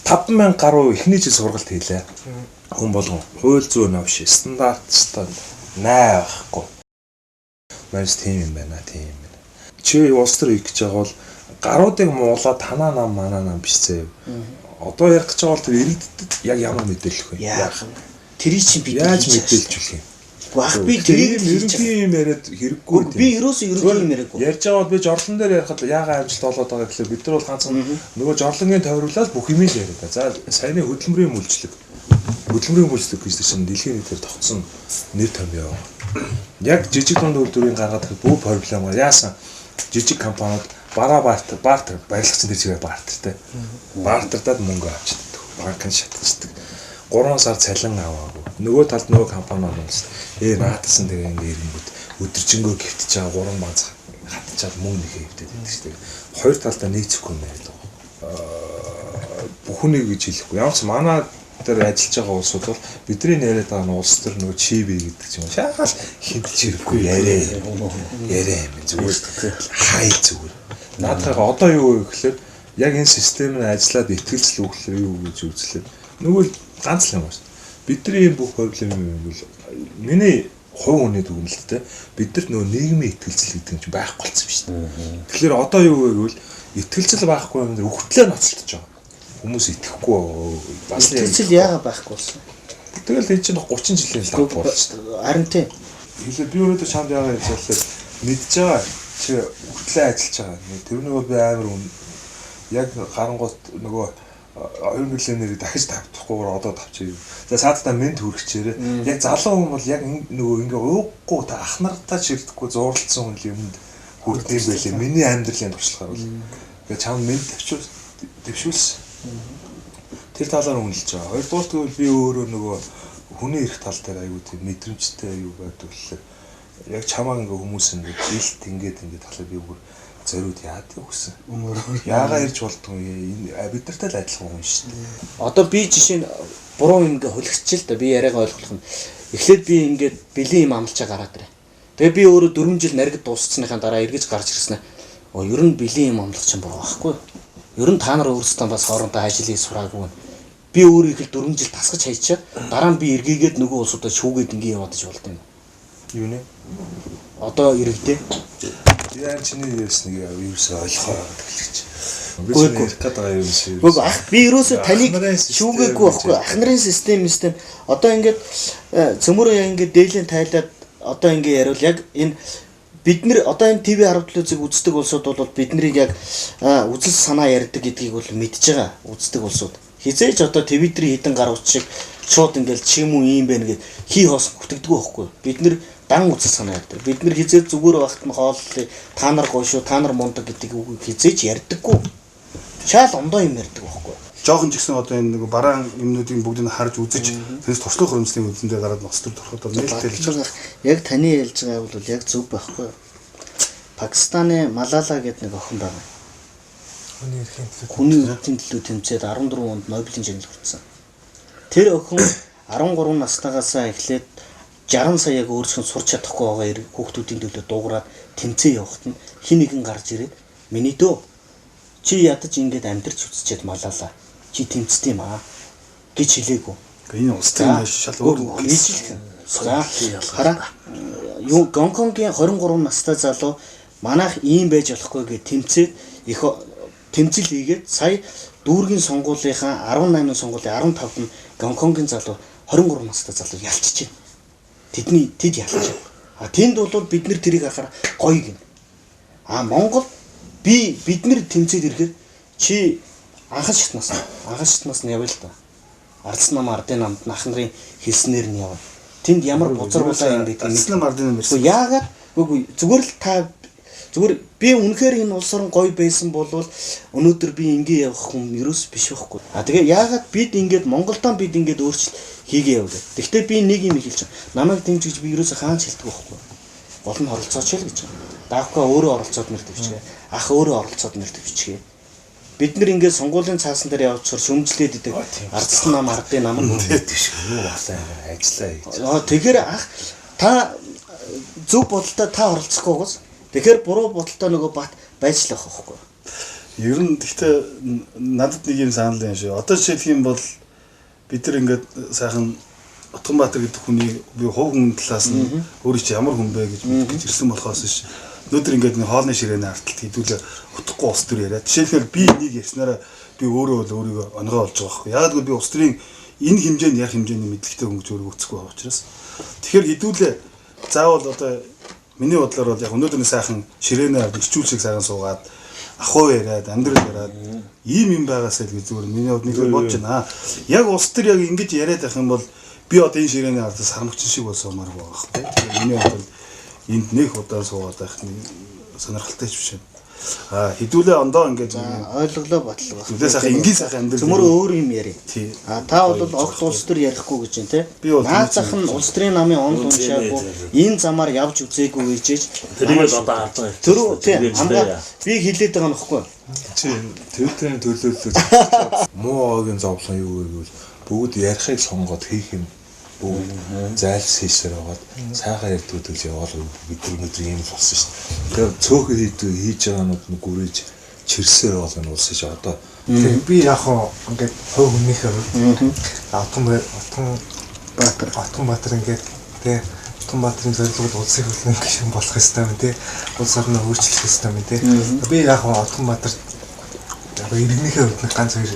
5000 гаруй эхний жил сургалт хийлээ. Хүн болгон хууль зүйн новш стандарт стандарт байхгүй. Манайс тийм юм байна, тийм юм байна. Чи улс төр хийх гэж байгаа бол гаруудыг муулаад танаа нам манаа нам биш зэ. Одоо ярих гэж байгаа бол тэр иргэдэд яг ямар мэдээлэл өгөх юм? Яах юм? Тэрийг чинь бид Яаж мэдээлж өгөх юм? Ах би тэрийг ерөнхий юм яриад хэрэггүй. Би ерөөсөө ерөнхий юм яриаггүй. Ярьж байгаа бол би жорлон дээр ярихад яагаад амжилт болоод байгаа гэхлээр бид нар бол ганцхан нөгөө жорлонгийн тойруулаад бүх юм л яриад. За саяны хөдөлмөрийн мүлжлэг. Хөдөлмөрийн мүлжлэг гэж чинь дэлхийн нийтээр тогтсон нэр томьёо. Яг жижиг дунд үйлдвэрийн гаргаад бүх проблемаар яасан жижиг компаниуд бараа бартер барилгачин тэр чигээр бартертэй. Бартердаад мөнгө авчдаг. Банк нь шатчихдаг. 3 сар цалин аваагүй. Нөгөө талд нөгөө компаниуд нь наадсан тэгээ ингээ ирэнгүүт өдөржингөө гівтэж байгаа 3 банц хатчаад мөнгө нэхээ хөвтөд байдаг шүү дээ. Хоёр талдаа нийцэхгүй юм яриад байгаа. Бүхнийг гэж хэлэхгүй. Ямар ч манай дээр ажиллаж байгаа улсууд бол бидний яриад байгаа нь улс төр нөгөө чиби гэдэг юм. Шагаал хинтж ирэхгүй яриа. Яриа юм зүгээр хай зүгээр. Наадхаа одоо юу вэ гэхлээр яг энэ систем нь ажиллаад итгэлцэл өгөхлөөр юу гэж үзлээ. Нөгөө ганц л юм байна. Бидний энэ бүх проблем юм бол миний хувь хүний дүгнэлттэй бидэрт нөгөө нийгмийн итгэлцэл гэдэг юм чинь байхгүй болсон юм шүү дээ. Тэгэхээр одоо юу вэ гэвэл итгэлцэл байхгүй юм дээр өгтлээ ноцолдож байгаа. Хүмүүс итгэхгүй бас итгэлцэл яагаад байхгүй болсон? Тэгэл энэ чинь 30 жилийн лав болсон шүү дээ. Харин тийм. Хэлээ би өнөөдөр чамд яагаад ярьж байгаа мэдж байгаа чи өгтлээ ажиллаж байгаа. Тэрнийг бол би амар яг гарангуут нөгөө 21 нэрийг дахиж тавьчихгүйгээр одоо тавчих. За саадтай мэд хүрчээрээ. Яг залуу хүн бол яг нөгөө ингээ ууггүй та ах нартаа ширдэхгүй зурлцсан хүн л юмд хүрдэг юм байлээ. Миний амьдралын туршлагаар бол. Тэгээ чам мэд төвшүүлсэн. Тэр талаар үнэлж байгаа. Хоёрдугаар тэгвэл би өөрөө нөгөө хүний эрх тал дээр аюу тийм мэдрэмжтэй юу байдаг гэхлээр яг чамаа ингээ хүмүүс ингээ илт ингээд ингээд талаа би бүр зориуд яадаг гэсэн. Яагаа ирж болдгоо энэ бид нартай л адилхан хүн шүү дээ. Одоо би жишээ нь буруу юм ингээ хөлгөчл л да би яриагаа ойлгох нь. Эхлээд би ингээд бэлэн юм амлчаа гараад ирээ. Тэгээ би өөрөө 4 жил наригд дууссныхаа дараа эргэж гарч ирсэн ээ. Оо ер нь бэлэн юм амлах чинь буруу байхгүй. Ер нь та нар өөрсдөө бас хоорондоо ажил хийж сураагүй. Би өөрөө их л 4 жил тасгаж хайчаа. Дараа нь би эргээгээд нөгөө улсуудаа шүүгээд ингээ яваад ч болд юм. Юу нэ? Одоо иргэдээ. Яа чиний ярьсныг ерөөсөө ойлгохоор тэглэж. Би чиний ярих гээд байгаа юм шиг. Үгүй ах би ерөөсөө таныг шүүгээгүй байхгүй. Ах нарын систем одоо ингээд цөмөрөө яг ингээд дээлийн тайлаад одоо ингээд яриул яг энэ бид нэр одоо энэ ТV 10 төлөөзийг үздэг улсууд бол бид нарыг яг үзэл санаа ярьдаг гэдгийг бол мэдж байгаа үздэг улсууд. Хизээж одоо ТV дэрийн хідэн гаруй шиг шууд ингээд чим үү юм бэ гэд хий хоос бүтэгдэггүй байхгүй. Бид нэр дан үзэл санаа ярьдаг. Бид нэр хизээ зүгээр багт нь хооллоо та нар гоё шүү, та нар мундаг гэдэг үгийг хизээж ярьдаггүй. Шаал ондоо юм ярьдаг байхгүй. Жохон ч гэсэн одоо энэ нэг бараан юмнуудын бүгдийг харж үзэж тэрс туршлага хөрөмслийн үндсэндээ гараад ноц төр төрөхөд бол нээлттэй л байгаа. Яг таны ярьж байгаа бол яг зөв байхгүй. Пакистаны Малала гэдэг нэг охин байгаа. Хүний эрхийн төлөө хүний эрхийн төлөө тэмцээд 14 онд Нобелийн шагнал хүртсэн. Тэр охин 13 настайгаасаа эхлээд 60 сая яг өөрсгөө сурч чадахгүй байгаа хүүхдүүдийн төлөө дуугараад тэмцээ явахт нь хин нэгэн гарч ирээд миний дөө чи ядаж ингэж амьдрч үзчихэд Малала чи тэмцдэг юм аа гэж хэлээгүү. Энэ улс төрийн шал өөр нийтлэх. За хараа юу Гонконгийн 23 настай залуу манайх ийм байж болохгүй гэж тэмцээд их тэмцэл хийгээд сая дүүргийн сонгуулийнхаа 18 сонгуулийн 15-нд нь Гонконгийн залуу 23 настай залуу ялчжээ. Тэдний тэд ялчжээ. А тэнд бол бид нэр тэрийг харахаар гоё гин. А Монгол бид нэр тэмцээд ирэхээр чи анхан шатнаас нь явъя л да. Ардсан нам ардын намд ах нарын хэлснээр нь явна. Тэнд ямар бузар булаа юм гэдгийг ардсан нам ардын нам ирсэн. Яагаад үгүй зүгээр л та зүгээр би үнэхээр энэ улс орон гоё байсан бол өнөөдөр би ингэ явах хүн ерөөс биш байхгүй. А тэгээ яагаад бид ингэж Монголдоо бид ингэж өөрчлөлт хийгээ яваа. Гэхдээ би нэг юм хэлж байгаа. Намайг дэмжиж би ерөөсөө хаанч хэлдэг байхгүй. Гол нь оролцооч л гэж байгаа. Даавка өөрөө оролцоод нэр дэвчгээ. Ах өөрөө оролцоод нэр дэвчгээ. Бид нэр ингээд сонгуулийн цаасан дээр явчихсаар шүмжлээд идэг. Ардсан нам ардын нам нь тийш юу болоо ажиллаа хийж. Тэгэхээр ах та зөв бодолтой та оролцохгүйгээс Тэгэхээр буруу бодолтой нөгөө Бат байж л байх байхгүй. Ер нь гэхдээ надад нэг юм санал юм шиг. Одоо жишээлх юм бол бид нар ингээд сайхан Отгонбаатар гэдэг хүний би хувь хүн талаас нь өөрөө чи ямар хүн бэ гэж мэдэх гэж ирсэн болохоос биш. Өнөөдөр ингээд нэг хоолны ширээний арталт хэдүүлээ утгагүй улс төр яриа. Жишээлбэл би энийг ярьснараа би өөрөө бол өөрийгөө онгой болж байгаа байхгүй. Яг л би улс төрийн энэ хэмжээнд ярих хэмжээний мэдлэгтэй хүн гэж өөрийгөө үзэхгүй байгаа учраас. Тэгэхээр хэдүүлээ заавал одоо миний бодлоор бол яг өнөөдөр нэг сайхан ширээний ард ирчүүл шиг сайхан суугаад ахуй яриад амьдрал яриад ийм юм байгаасай л гэж зүгээр миний хувьд нэг зүгээр бодож байна. Яг улс төр яг ингэж яриад байх юм бол би одоо энэ ширээний ардаас сармагчин шиг болсоомоор байгаа байхгүй. Тэгэхээр миний хувьд бол энд нэг удаа суугаад байх нэг сонирхолтой ч биш юм. А хэдүүлээ ондоо ингэж Ойлголоо батлгаа. хэдүүлээ сайхан энгийн сайхан амьдрал Цөмөр өөр юм яриа. Тий. А та бол огт улс төр ярихгүй гэж байна те. Би бол Наад зах нь улс төрийн намын онд уншаагүй энэ замаар явж үзээгүй гэжээж Тэрийг л одоо харж байгаа. Төрөө тий хамгаа би хилээд байгаа нөхгүй. Чи Твиттерийн төлөөллөж муу огийн зовлон юу гэвэл бүгд ярихыг сонгоод хийх юм бүгд зайлс хийсээр байгаад сайхан ярьдгүүд л яваал бид нар өнөөдөр ийм л болсон шүү дээ. Тэгэхээр цөөхөн хийдэг хийж байгаанууд нь гүрэж чирсээр байгаа нь улс чи одоо Тэгээ би яг хоо ингээд хувь хүнийхээ хувьд Отгон Отгонбаатар ингээд тий Отгонбаатарын зорилго бол улсын хөдөлгөөн гишүүн болох ёстой юм тий улс орноо өөрчлөх ёстой юм тий би яг хоо Отгонбаатар яг иргэнийхээ хувьд нэг ганц хоёр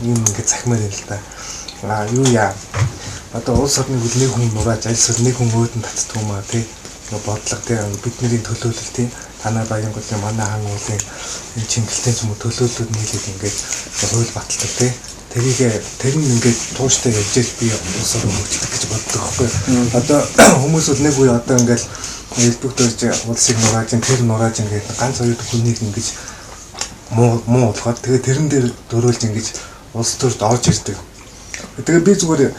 юм ингээд захимаар юм л да. А юу яа одоо улс орны хөл нэг хүн нурааж аль эсвэл нэг хүн өөдөн татдаг юм аа тий бодлого тий бидний төлөөлөл тий танай баян голын манай хан уулын энэ чингэлтэй ч юм уу төлөөллүүд нийлээд ингээд хууль баталдаг тий тэрийг тэр нь ингээд тууштай явж ил би улс орон хөгжүүлэх гэж боддог байхгүй одоо хүмүүс бол нэг үе одоо ингээд элбэг дөрж улсыг нурааж тэр нурааж ингээд ганц хоёр хүнийг ингэж муу муу болгоод тэгээ тэрэн дээр дөрөөлж ингэж улс төрд орж ирдэг. Тэгээ би зүгээр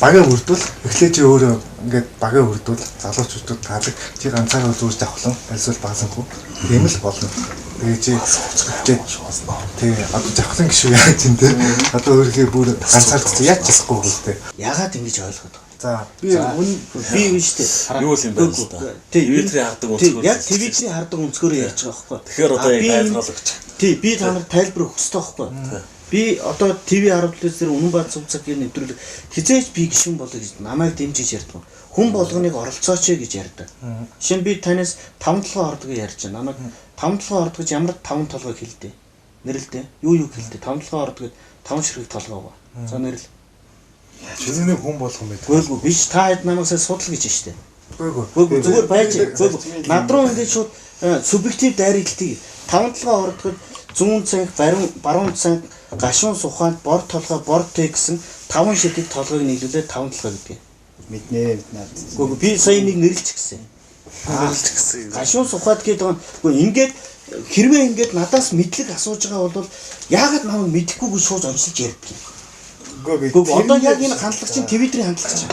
багаа бүрдвэл эхлээ чи өөрөө ингээд багаа бүрдвэл залуучуудад таалаг чи ганцаараа зүүж давхлан альсвал баасангүй тийм л болно. Тэгээ чи тий одоо завхлан гişүү яаж юм те одоо өөрийнхөө бүр ганцаар яаж чадахгүй хөлтэй. Ягаад ингэж ойлгоод байгаа? За би үн Би юу шүү дээ. Юу л юм байна л да. Тий, Твиттерийн хардаг тий, өнцгөр. Яг Твиттерийн хардаг өнцгөөрөө ярьж байгаа байхгүй. Тэгэхээр одоо А, яг би тайлбарлал өгч. Тий, би та нарт тайлбар өгөх ёстой байхгүй. Би одоо ТV 10 дээр Үнэн бац цуцгийн нэвтрүүлэг хизээч би гişүн болоо гэж намайг дэмжиж ярьдаг. Хүн болгоныг оролцооч гэж ярьдаг. Жишээ нь би танаас 5 толгой ордгийг ярьж байна. Намайг 5 толгой орд гэж ямар 5 толгойг хэлдэ? Нэрлэдэ. Юу юу хэлдэ? 5 толгой орд гэд 5 ширхэг толгой байгаа. За нэрл. чиний нэг хүн болох юм байна. Гүйлгүй биш та хэд намайг сая судал гэж байна шүү дээ. үгүй Үгүй зүгээр байж. Үгүй над руу ингээд шууд субъектив дайралтыг таван толгой ордгод зүүн цанг, баруун цанг, гашуун сухаанд бор толгой, бор тэ гэсэн таван ширхэг толгойг нийлүүлээд таван толгой гэдэг. Мэднэ над. Үгүй би сая нэг нэрлэж гисэн. Нэрлэж гисэн. Гашуун сухаад гэдэг нь үгүй ингээд хэрвээ ингээд надаас мэдлэг асууж байгаа бол яагаад намайг мэдэхгүй гэж шууд онцолж ярьдаг юм. Үгүй Үгүй одоо яг энэ хандлага чинь Твиттерийн хандлага чинь.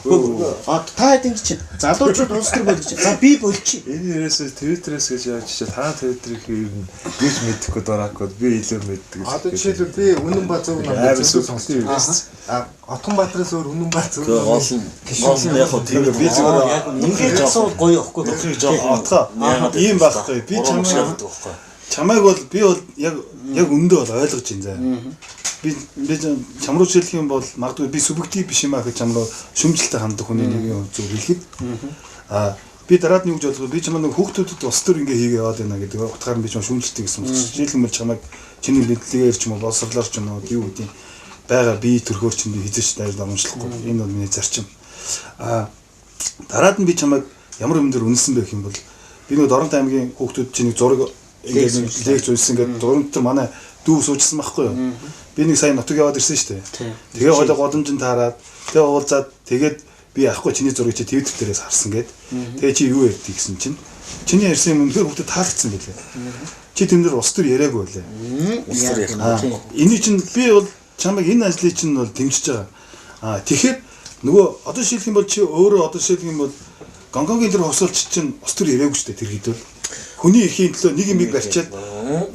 Үгүй а та хэд ингэж чинь залуучууд улс төр болж чинь. За би болчих. Энэ ерөөсөө Твиттерээс гэж яаж чи та Твиттерийн юм би ч мэдэхгүй дураагүй би илүү мэддэг. Одоо жишээлбэл би Үнэн бац зөв Амар намайг зөв субъектив сонсож юм. А Отгонбаатараас өөр Үнэн бац зөв Тэгээ гол нь гол нь яг хөө Тэгээ би зүгээр Ингээд асуувал гоё ихгүй. Нөхрийг жоохон Отгоо. Ийм байхгүй. Би чамайг чамайг байхгүй. чамайг бол би бол яг яг өндөө бол ойлгож байна заа. Би би чам руу жишээлх юм бол магадгүй би субъектив биш юм аа гэж чам руу шүмжлэлтэй ханддаг хүний нэг юм зөв хэлэхэд аа би дараад нь юу гэж бодох вэ? Би чамайг нэг хүүхдүүдэд улс төр ингээ хийгээ яваад байна гэдэг утгаар нь би чам шүмжлэлтэй гэсэн үг. Жишээлх юм бол чамайг чиний мэдлэгээр ч юм уу боловсрлоор ч юм уу юу гэдэг юм байгаа би төрхөөр чинь би хизээч дайр дамжлахгүй. Энэ бол миний зарчим. Аа дараад нь би чамайг ямар юм дээр үнэлсэн бэ гэх юм бол би нэг Доронт аймгийн хүүхдүүд чинь нэг зураг ингээд нэг лекц уншсан ингээд зураг дээр манай дүү суужсэн байхгүй юу? Би нэг сая нутаг яваад ирсэн шүү дээ. Тэгээ хойлоо годомжин таарад тэгээ уулзаад тэгээд би яахгүй чиний зургийг чи Twitter дээрээс харсан гээд тэгээ чи юу ярьдгийг гэсэн чинь чиний ярьсан юм үнэхээр хүүхдэд таалагдсан байлээ. Чи тэн дээр улс төр яриаггүй байлээ. Улс төр ярих. Аа, Эний чинь би бол чамайг энэ ажлыг чинь бол дэмжиж байгаа. Аа тэгэхээр нөгөө одоо шилэх юм бол чи өөрөө одоо шилэх юм бол Гонконгийн тэр хосолч чинь ус төр ирээгүй шүү дээ тэр хэд бол. Хүний эрхийн төлөө нэг юмыг барьчаад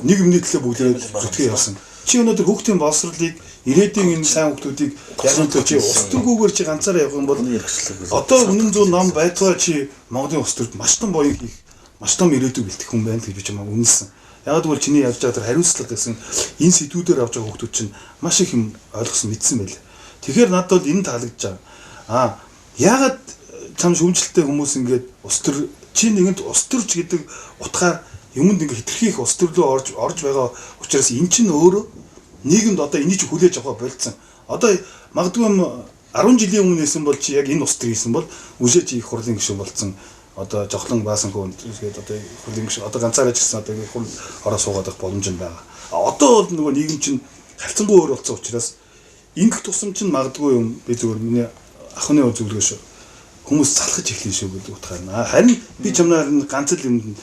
нэг юмны төлөө бүгдээрээ зүтгэе явсан. Чи өнөөдөр хүүхдийн боловсролыг ирээдүйн энэ сайн хүүхдүүдийг яасан төлөө чи ус төргүүгээр чи ганцаараа явах юм бол Хүний эрхчлэг. одоо үнэн зөв ном байтугай чи Монголын улс төрд маш том буян хийх маш том ирээдүй бэлтгэх хүн байна гэж би чамайг үнэлсэн. Яг гэвэл чиний явж байгаа тэр хариуцлага гэсэн энэ сэдвүүдээр авч байгаа хүүхдүүд чинь маш их юм ойлгосон мэдсэн байл. Тэгэхээр надад бол энэ таалагдж байгаа. Аа яагаад чам шүүмжлэлтэй хүмүүс ингээд улс төр чи нэгэнт улс төрч гэдэг утгаар юмд ингээд хитрхи их улс төрлөө орж байгаа учраас эн чинь өөрөө нийгэмд одоо энийг чи хүлээж авах болцсон. Одоо магадгүй юм 10 жилийн өмнө нэсэн бол чи яг энэ улс төр хийсэн бол үшээ чи их хурлын гишүүн болцсон. Одоо жохлон баасан хүн тэгээд одоо хурлын гишүүн одоо ганцаараа ч гэсэн одоо их хурл ороо суугаад байх боломж нь байгаа. А одоо бол нөгөө нийгэм чинь харьцангуй өөр болсон учраас ингэх тусам чинь магадгүй юм би зүгээр миний ахны зөвлөгөө шүү. Хүмүүс залхаж эхлэн шүү гэдэг утгаар нь. Харин би чамнаар ганц л юм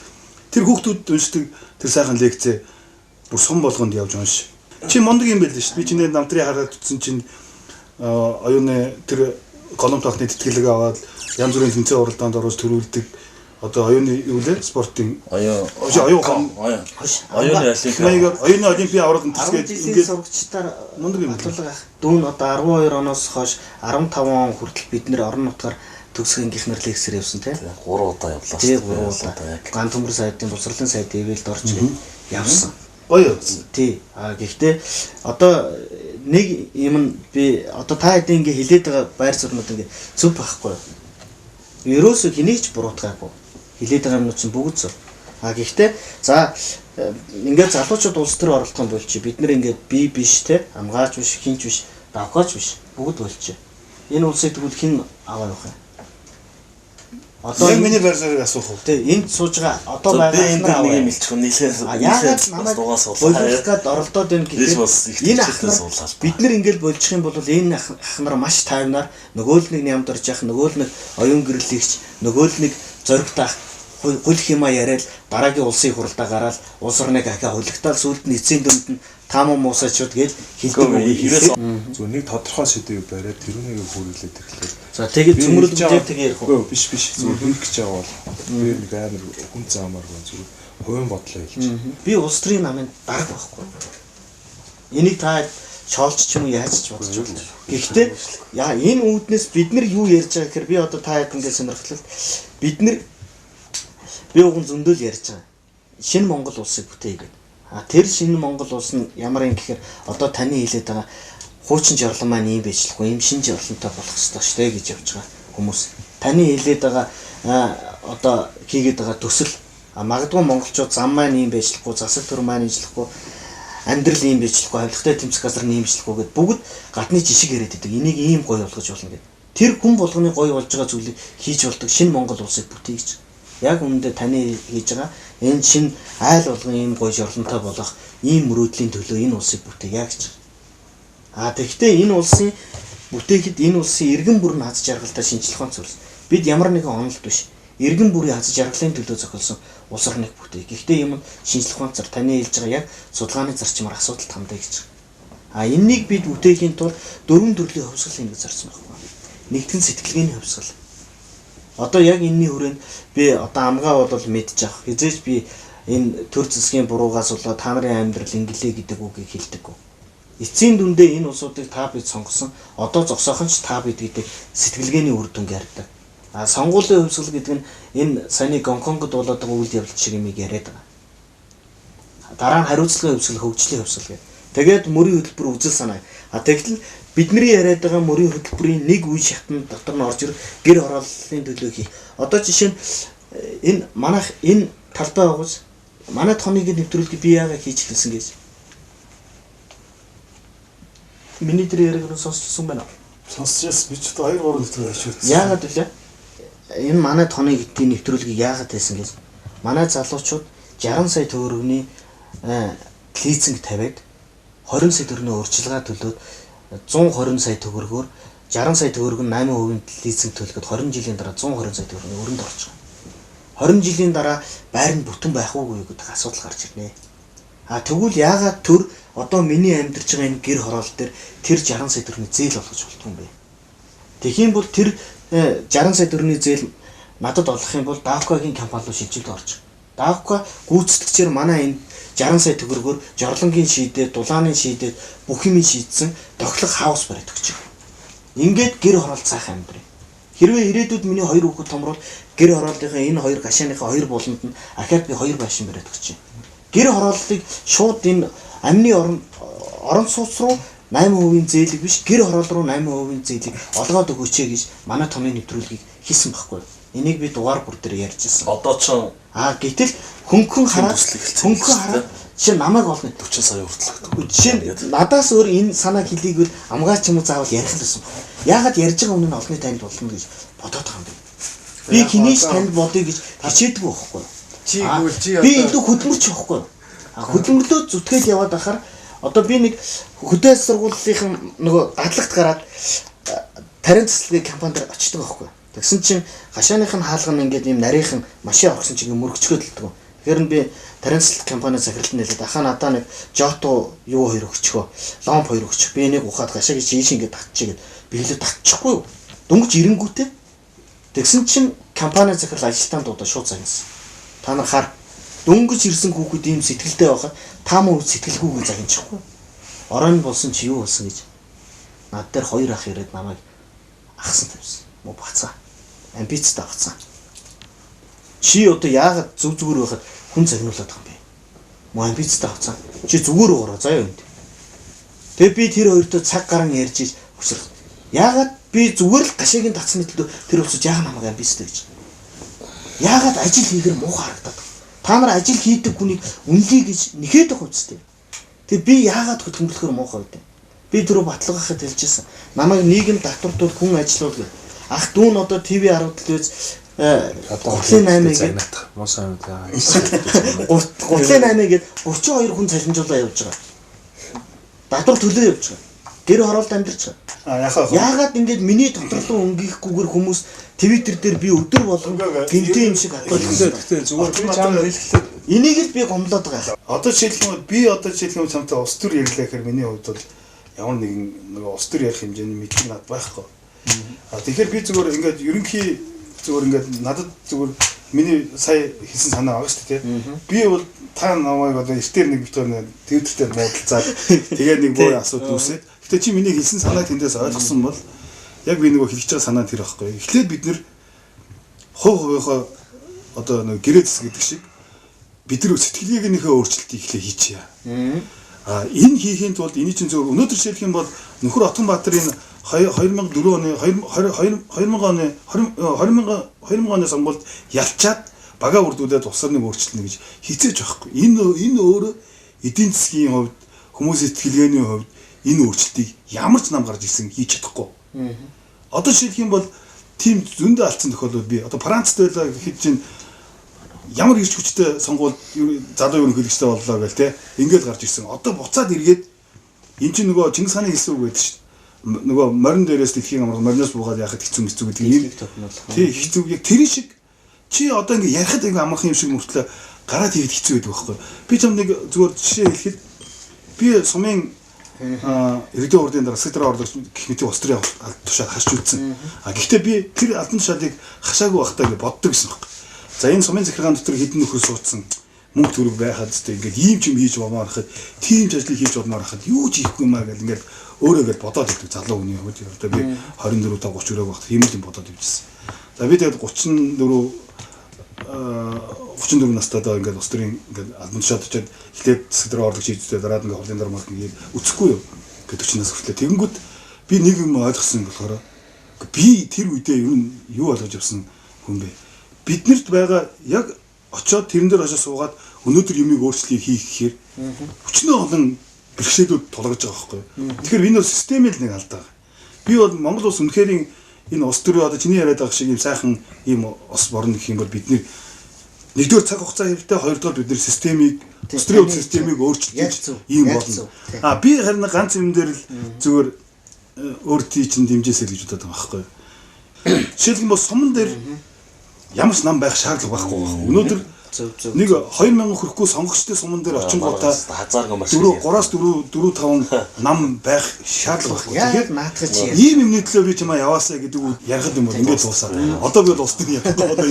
тэр хүүхдүүд уншдаг тэр сайхан лекцээ бүр сум болгонд явж унш. Чи мундаг юм байл шүү. Би чиний намтрын хараад утсан чинь оюуны тэр голомт охны тэтгэлэг аваад янз бүрийн тэмцээн уралдаанд оруулж төрүүлдэг одоо оюуны юу лээ спортын оюун оюуны оюуны олимпийн аварга энтерсгээд ингээд сурагчдаар мундаг юм батлага ах. Дүүн одоо 12 оноос хойш 15 он хүртэл бид нэр орон нутгаар төгсгөн гихнэр лекцээр явсан тий. 3 удаа явлаа. Тий 3 удаа. Яг ган төмөр сайдын босрлын сайд ивэлд орж явсан. Гоё. Тий. А гэхдээ одоо нэг юм нь би одоо та хэдийн ингээ хилээд байгаа байр суурнууд ингээ зөв байхгүй юу? Ерөөсөө хэнийг ч буруутгаагүй. Хилээд байгаа юмнууд чинь бүгд зөв. А гэхдээ за ингээд залуучууд улс төр оролдох юм бол чи бид нэр ингээд би биш те амгаач биш хинч биш давхаач биш бүгд болчих. Энэ улсыг тэгвэл хэн аваа явах юм? Одоо яг миний байр суурийг асуух уу? Тий, энд сууж байгаа одоо байгаа би энэ нэг юм хэлчих нэлээд яагаад намайг боловсрох гээд оролдоод байна гэхээр энэ ах нар бид нар ингээд болчих юм бол энэ ах нар маш тайвнаар нөгөө л нэг нямд орж яах, нөгөө л нэг оюун гэрлэгч, нөгөө л нэг зоригт ах гулх юма яриад дараагийн улсын хуралдаа гараад улс орныг ахиа хулигтаал сүлд нь эцсийн дүнд нь тааман муусаачуд гэж хэлдэг үг. Зүгээр нэг тодорхой сэдвийг бариад тэрүүнийг хүргэлээд ирэхлээр. За тэгээд цөмрөл дээр тэг ярих уу? Биш биш. Зүгээр хэлэх гэж байгаа бол би нэг амар хүн заамааргүй зүгээр хувийн бодлоо хэлж. Би улс төрийн намын дарга байхгүй. Энийг та шоолч ч юм уу яаж ч бодож байна. Гэхдээ яа энэ үүднээс бид нар юу ярьж байгаа гэхээр би одоо та хэд ингээд сонирхлол бид нар би уган зөндөл ярьж байгаа. Шинэ Монгол улсыг бүтээе гэдэг. А тэр шинэ Монгол улс нь ямар юм гэхээр одоо таны хэлээд байгаа хуучин жарлан маань ийм байжлахгүй, ийм шинэ жарлантай болох ёстой шүү дээ гэж явж байгаа хүмүүс. Таны хэлээд байгаа одоо хийгээд байгаа төсөл магадгүй монголчууд зам маань ийм байжлахгүй, засаг төр маань ийжлэхгүй, амьдрал ийм байжлахгүй, авилгатай тэмцэх газар нь ийм байжлахгүй гэд бүгд гадны жишг яриад байдаг. Энийг ийм гоё болгож болно гэд. Тэр хүн болгоны гоё болж байгаа зүйлийг хийж болдог шинэ Монгол улсыг бүтээе гэж. Яг үүндээ таны хийж байгаа энэ шинэ айл болгон ийм гоё жорлонтой болох ийм мөрөөдлийн төлөө энэ улсыг бүтээе гэж. А тэгвэл энэ улсын бүтээхэд энэ улсын иргэн бүр нь аз жаргалтай шинжлэх ухаан зүйлс. Бид ямар нэгэн онолд биш. Иргэн бүрийн аз жаргалын төлөө зохиолсон улс орныг бүтээе. Гэхдээ юм нь шинжлэх ухаан зар таны хэлж байгаа яг судалгааны зарчмаар асуудалд хандъя гэж. А энэнийг бид бүтээхийн тулд дөрвөн төрлийн хувьсгал хийнэ гэж зарсан байхгүй. Нэгтгэн сэтгэлгээний хувьсгал. Одоо яг энэний хүрээнд би одоо амгаа бол мэдчих. Хизээч би энэ төр засгийн буруугаас болоод та нарын амьдрал ингэлээ гэдэг үгийг хэлдэггүй. Эцсийн дүндээ энэ улсуудыг та бид сонгосон. Одоо зогсоох нь ч та бид гэдэг сэтгэлгээний үр дүнг ярьдаг. А сонгуулийн хувьсгал гэдэг нь энэ саяны Гонконгод болоод байгаа үйл явдал шиг юмыг яриад байгаа. Дараа нь хариуцлагын хувьсгал, хөгжлийн хувьсгал гэдэг. Тэгээд мөрийн хөтөлбөр үзэл санаа. А тэгтэл бидний яриад байгаа мөрийн хөтөлбөрийн нэг үе шатнд дотор нь орж ирэх гэр хорооллын төлөө хийх. Одоо жишээ нь энэ манайх энэ талбай байгуус манай тоныг нэвтрүүлгийг би яагаад хийж эхэлсэн гэж. Миний тэр яриаг нь сонсчихсан байна уу? Сонсчихсан. Би ч одоо 2 3 нэвтрүүлэг хийчихсэн. Яагаад вэ? Энэ манай тоныг гэдгийг нэвтрүүлгийг яагаад хийсэн гэж. Манай залуучууд 60 сая төгрөгийн лизинг тавиад 20 сая төгрөгийн урьдчилгаа төлөөд 120 сая төгрөгөөр 60 сая төгрөг нь 8% лизинг төлөхөд 20 жилийн дараа 120 сая төгрөгийн өрөнд орж байгаа. 20 жилийн дараа байр нь бүтэн байх уугүй гэдэг асуудал гарч ирнэ. А тэгвэл яагаад төр одоо миний амьдарч байгаа энэ гэр хороол дээр тэр 60 сая төгрөгийн зээл болгож болтгүй юм бэ? Тэгхийн бол тэр 60 сая төгрөгийн зээл надад олох юм бол Давкагийн компани руу шилжүүлд орж байгаа. Давка гүйцэтгэгчээр манай энэ 60 сая төгрөгөөр жорлонгийн шийдээд, дулааны шийдээд, бүх юм шийдсэн тохилох хаус бариад өгч байгаа. Ингээд гэр хороол сайхан амьдрын. Хэрвээ ирээдүйд миний хоёр хүүхэд томрол гэр хорооллынхаа энэ хоёр гашааныхаа хоёр буланд нь ахаад би хоёр байшин бариад өгч чинь. Гэр хорооллыг шууд энэ амны орон сууц руу 8% зээлийг биш гэр хороол руу 8% зээлийг олгоод өгөөч гэж манай томьёо нэвтрүүлгийг хийсэн байхгүй. Энийг би дугаар бүр дээр ярьж ирсэн. Одоо ч гэтэл хөнгөн хараад жишээ намайг олно 40 сая хүртэл. Жишээ нь надаас өөр энэ санааг хэлийгвэл амгаач юм уу заавал ярих л байсан баг. Яагаад ярьж байгаа өмнө нь олонний танил болно гэж бодоод байгаа юм бэ? Би хинээч танил бодъё гэж хичээдгүй байхгүй. Чи гүйл чи одоо би илүү хөдөлмөрч байхгүй. Хөдөлмөрлөө зүтгээл яваад ахаар одоо би нэг хөдөө сургуулийн нөгөө дадлагт гараад тарин цэцлэгийн компани дээр очдөг байхгүй. Тэгсэн чинь гашааных нь хаалга нь ингээд ийм нарийнхан машин орсон чинь ингээд мөргөчгөөд л дгөө. Тэгэхээр нь би тарин цэцлэг компани захиралд нэлээд ахаа надаа нэг жото юу хоёр өгчгөө, ломп хоёр өгч. Би энийг ухаад гашааг чи ийш ингээд татчих гэд би хэлээ татчихгүй юу. Дөнгөж ирэнгүүтээ тэгсэн чинь компани захирал ажилтнаа дуудаа шууд загнасан. Та нар хар дөнгөж ирсэн хүүхэд ийм сэтгэлтэй байхад та мөн сэтгэлгүйгээ загначихгүй. Оройн болсон чи юу болсон гэж над дээр хоёр ах ирээд намайг ахсан тавьсан. Муу бацаа. Амбицтай бацаа. Чи одоо яагаад зүг зүгээр байхад хүн загнуулаад байгаа юм бэ? Муу амбицтай бацаа. Чи зүгээр уураа заяа энд. Тэгээ би тэр хоёртой цаг гарan ярьж иж өсөр. Яагаад би зүгээр л гашаагийн татсны төлөө тэр улсууд яагаад намайг амбицтай гэж. Яагаад ажил хийгэр муухай харагдаад байгаа. Та нар ажил хийдэг хүнийг үнэлье гэж нэхэд байгаа үстэй. Тэгээ би яагаад хөдөлмөрлөхөр муухай вэ? Би түрүү баталгаахад хэлжсэн. Намайг нийгэм татвартууд хүн ажилуул гэх. Ах дүүн одоо ТV 10-д гутлын 8 гээд муусан юм даа. Гутлын 8 гээд 32 хүн цалинжуулаа явж байгаа. Татвар төлөө явж байгаа. Гэр хороолд амьдарч байгаа. Яагаад ингэж миний дотор руу өнгийхгүйгээр хүмүүс Twitter дээр би өдөр болгон гинтээ юм шиг атуулсан. Гэхдээ зүгээр би чам хэлэхдээ энийг л би гомлоод байгаа. Одоо жишээлх юм бол би одоо жишээлх юм чамтай улс төр ярьлаа гэхээр миний хувьд бол ямар нэгэн нөгөө улс төр ярих хэмжээний мэдлэг надад байхгүй. А тэгэхээр би зүгээр ингээд ерөнхий зүгээр ингээд надад зүгээр миний сая хэлсэн санаа байгаа шүү дээ тий. Би бол та намайг одоо эртээр нэг битгаар Twitter дээр муудалцаад тэгээ нэг боо асуудал үүсээд. Гэтэ чи миний хэлсэн санааг тэндээс ойлгосон бол яг би нөгөө хэлж байгаа санаа тэр байхгүй. Эхлээд бид нэр хувь хувийнхаа одоо нөгөө гэрээ зэс гэдэг шиг бид нар сэтгэлгээгийнхээ өөрчлөлтийг эхлээ хийчихье. А энэ хийхийн тулд эний чинь зөв өнөөдөр жишээлх юм бол нөхөр Отгонбаатарын 2004 оны 2000 оны сонгуульд ялчаад бага үрдүүлээд улс орныг өөрчилнө гэж хизээж байхгүй. Энэ өөрөө эдийн засгийн хувьд хүмүүсийн сэтгэлгээний хувьд энэ өөрчлөлтийг ямар ч нам гарч ирсэн хийж чадахгүй. Одоо жишээлх юм бол тийм зөндөө алдсан тохиолдол би одоо Францд байлаа гэхэд чинь ямар ирч хүчтэй сонгуульд залуу ерөнхийлөгчтэй боллоо гэл те ингээл гарч ирсэн. Одоо буцаад эргээд эн чинь нөгөө Чингис хааны хэлсэн үг байдаг шүү дээ. Нөгөө морин дээрээс дэлхийн амрах мориноос буугаад яхад хэцүү мэцүү гэдэг юм. Тий хэцүү яг тэр шиг чи одоо ингээ ярихад ингээ амархан юм шиг мөртлөө гараад хийхэд хэцүү байдаг байхгүй. Би чам нэг зүгээр жишээ хэлэхэд би сумын иргэдийн хурлын дараа засаг дараа орлогч гэх мэт улс төрийн албан тушаал хашж үзсэн. А гэхдээ би тэр албан тушаалыг хашаагүй байхдаа ингээ боддог гэсэн байхгүй. За энэ сумын захиргаан дотор хэдэн нөхөр суудсан мөнгө төгрөг байхад зү ингээд ийм ч юм хийж болмоор хахад тийм ч ажлыг хийж болмоор хахад юу ч хийхгүй юм аа гэл ингээд өөрөө ингээд бодоод ирдэг залуу хүний хувьд одоо би 24 та 30 өрөөг багт ийм л юм бодоод явжсэн. За би тэгээд 34 настай доо ингээд улс төрийн ингээд албан тушаалд очиад эхлээд засаг дараа орлогч хийж дараад ингээд хурлын дараа ингээд үцэхгүй юу гэдэг 40 нас хүртлээ. Тэгэнгүүт би нэг юм ойлгосон юм болохоор би тэр үедээ ер нь юу ойлгож явсан хүн бэ? Биднэрт байгаа яг очиод тэрэн дээр очиж суугаад өнөөдөр юмыг өөрчлөлийг хийх гэхээр өчнөө олон бэрхшээлүүд тулгарч байгаа байхгүй юу. Тэгэхээр энэ бол системийн л нэг алдаа. Би бол Монгол улс үнэхээр энэ улс төрөө одоо чиний яриад байгаа шиг ийм сайхан ийм ус борно гэх юм бол бид нэр нэгдүгээр цаг хугацаа хэрэгтэй, хоёрдугаар бид нэр системийг улс төрийн системийг өөрчилж ийм болно. А би харин ганц юм дээр л зүгээр өөр тий чинь дэмжээсэй л гэж бодоод байгаа байхгүй юу. Жишээлбэл бол суман дээр ямар ч нам байх шаардлага байхгүй байна. Өнөөдөр нэг 2000 хүрэхгүй сонгогчдын суман дээр очингуудаа хазааргүй маш 3 4 4 5 нам байх шаардлага байхгүй. Тэгэхээр наадах чи ийм юмны төлөө би чамаа яваасаа гэдэг үг ярихад юм бол ингээд дуусаа. Одоо би бол улс төрийн явахгүй одоо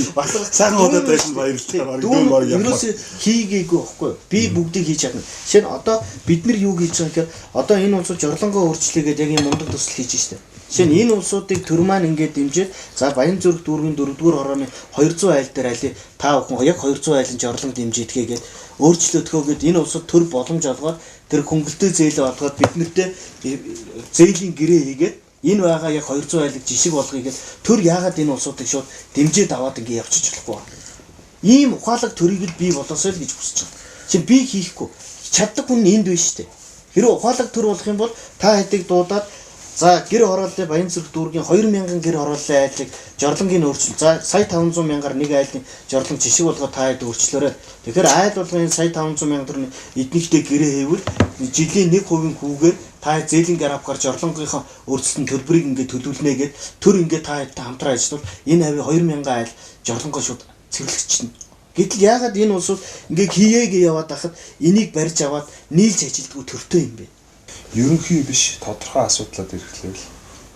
сайхан одоод байсан баярлалаа. Бараг дүүн бараг явах. Ерөөсөө хийгээгүй байхгүй. Би бүгдийг хийж чадна. Жишээ нь одоо бид нар юу хийж байгаа гэхээр одоо энэ улсууд жорлонгоо өөрчлөгээд яг ийм мундаг төсөл хийж штэ. Жишээ нь энэ улсуудыг төр маань ингээд дэмжиж за Баянзүрх дүүргийн 4-р хорооны 200 айл дээр али та бүхэн яг 200 айлын жорлон дэмжийдгээ гээд өөрчлөлтгөөгээд энэ улсад төр боломж олгоод тэр хөнгөлтэй зээлээ олгоод бид нартэй зээлийн гэрээ хийгээд энэ байгаа яг 200 айлыг жишг болгоё гээд төр яагаад энэ улсуудыг шууд дэмжиж аваад ингээд явчих болохгүй байна. Ийм ухаалаг төрийг л бий болоосой л гэж хүсэж байгаа. Чи би хийхгүй чаддаг хүн энд биш үү? Хэрэв ухаалаг төр болох юм бол та хэдийг дуудаад за гэр хорооллын Баянзүрх дүүргийн 2000 гэр хорооллын айлыг жорлонгийн өөрчлөлт. За сая 500 мянгаар нэг айлын жорлон жишг болгоо та хэд өөрчлөөрэй. Тэгэхээр айл болгон энэ сая 500 мянга төгрөгийн эднийхтэй гэрээ хийвэл жилийн 1% хүүгээр та зээлийн гэр авахар жорлонгийнхоо өөрчлөлтийн төлбөрийг ингээд төлөвлөнө гээд төр ингээд та хэдтэй хамтран ажиллавал энэ хавийн 2000 айл жорлонгоо шууд цэвэрлэгчнэ. Гэтэл яагаад энэ улсууд ингээд хийгээгээ яваад байхад энийг барьж аваад нийлж ажилдгүй төртөө юм бэ? Ерөнхий биш тодорхой асуудлаад ирэхлээр л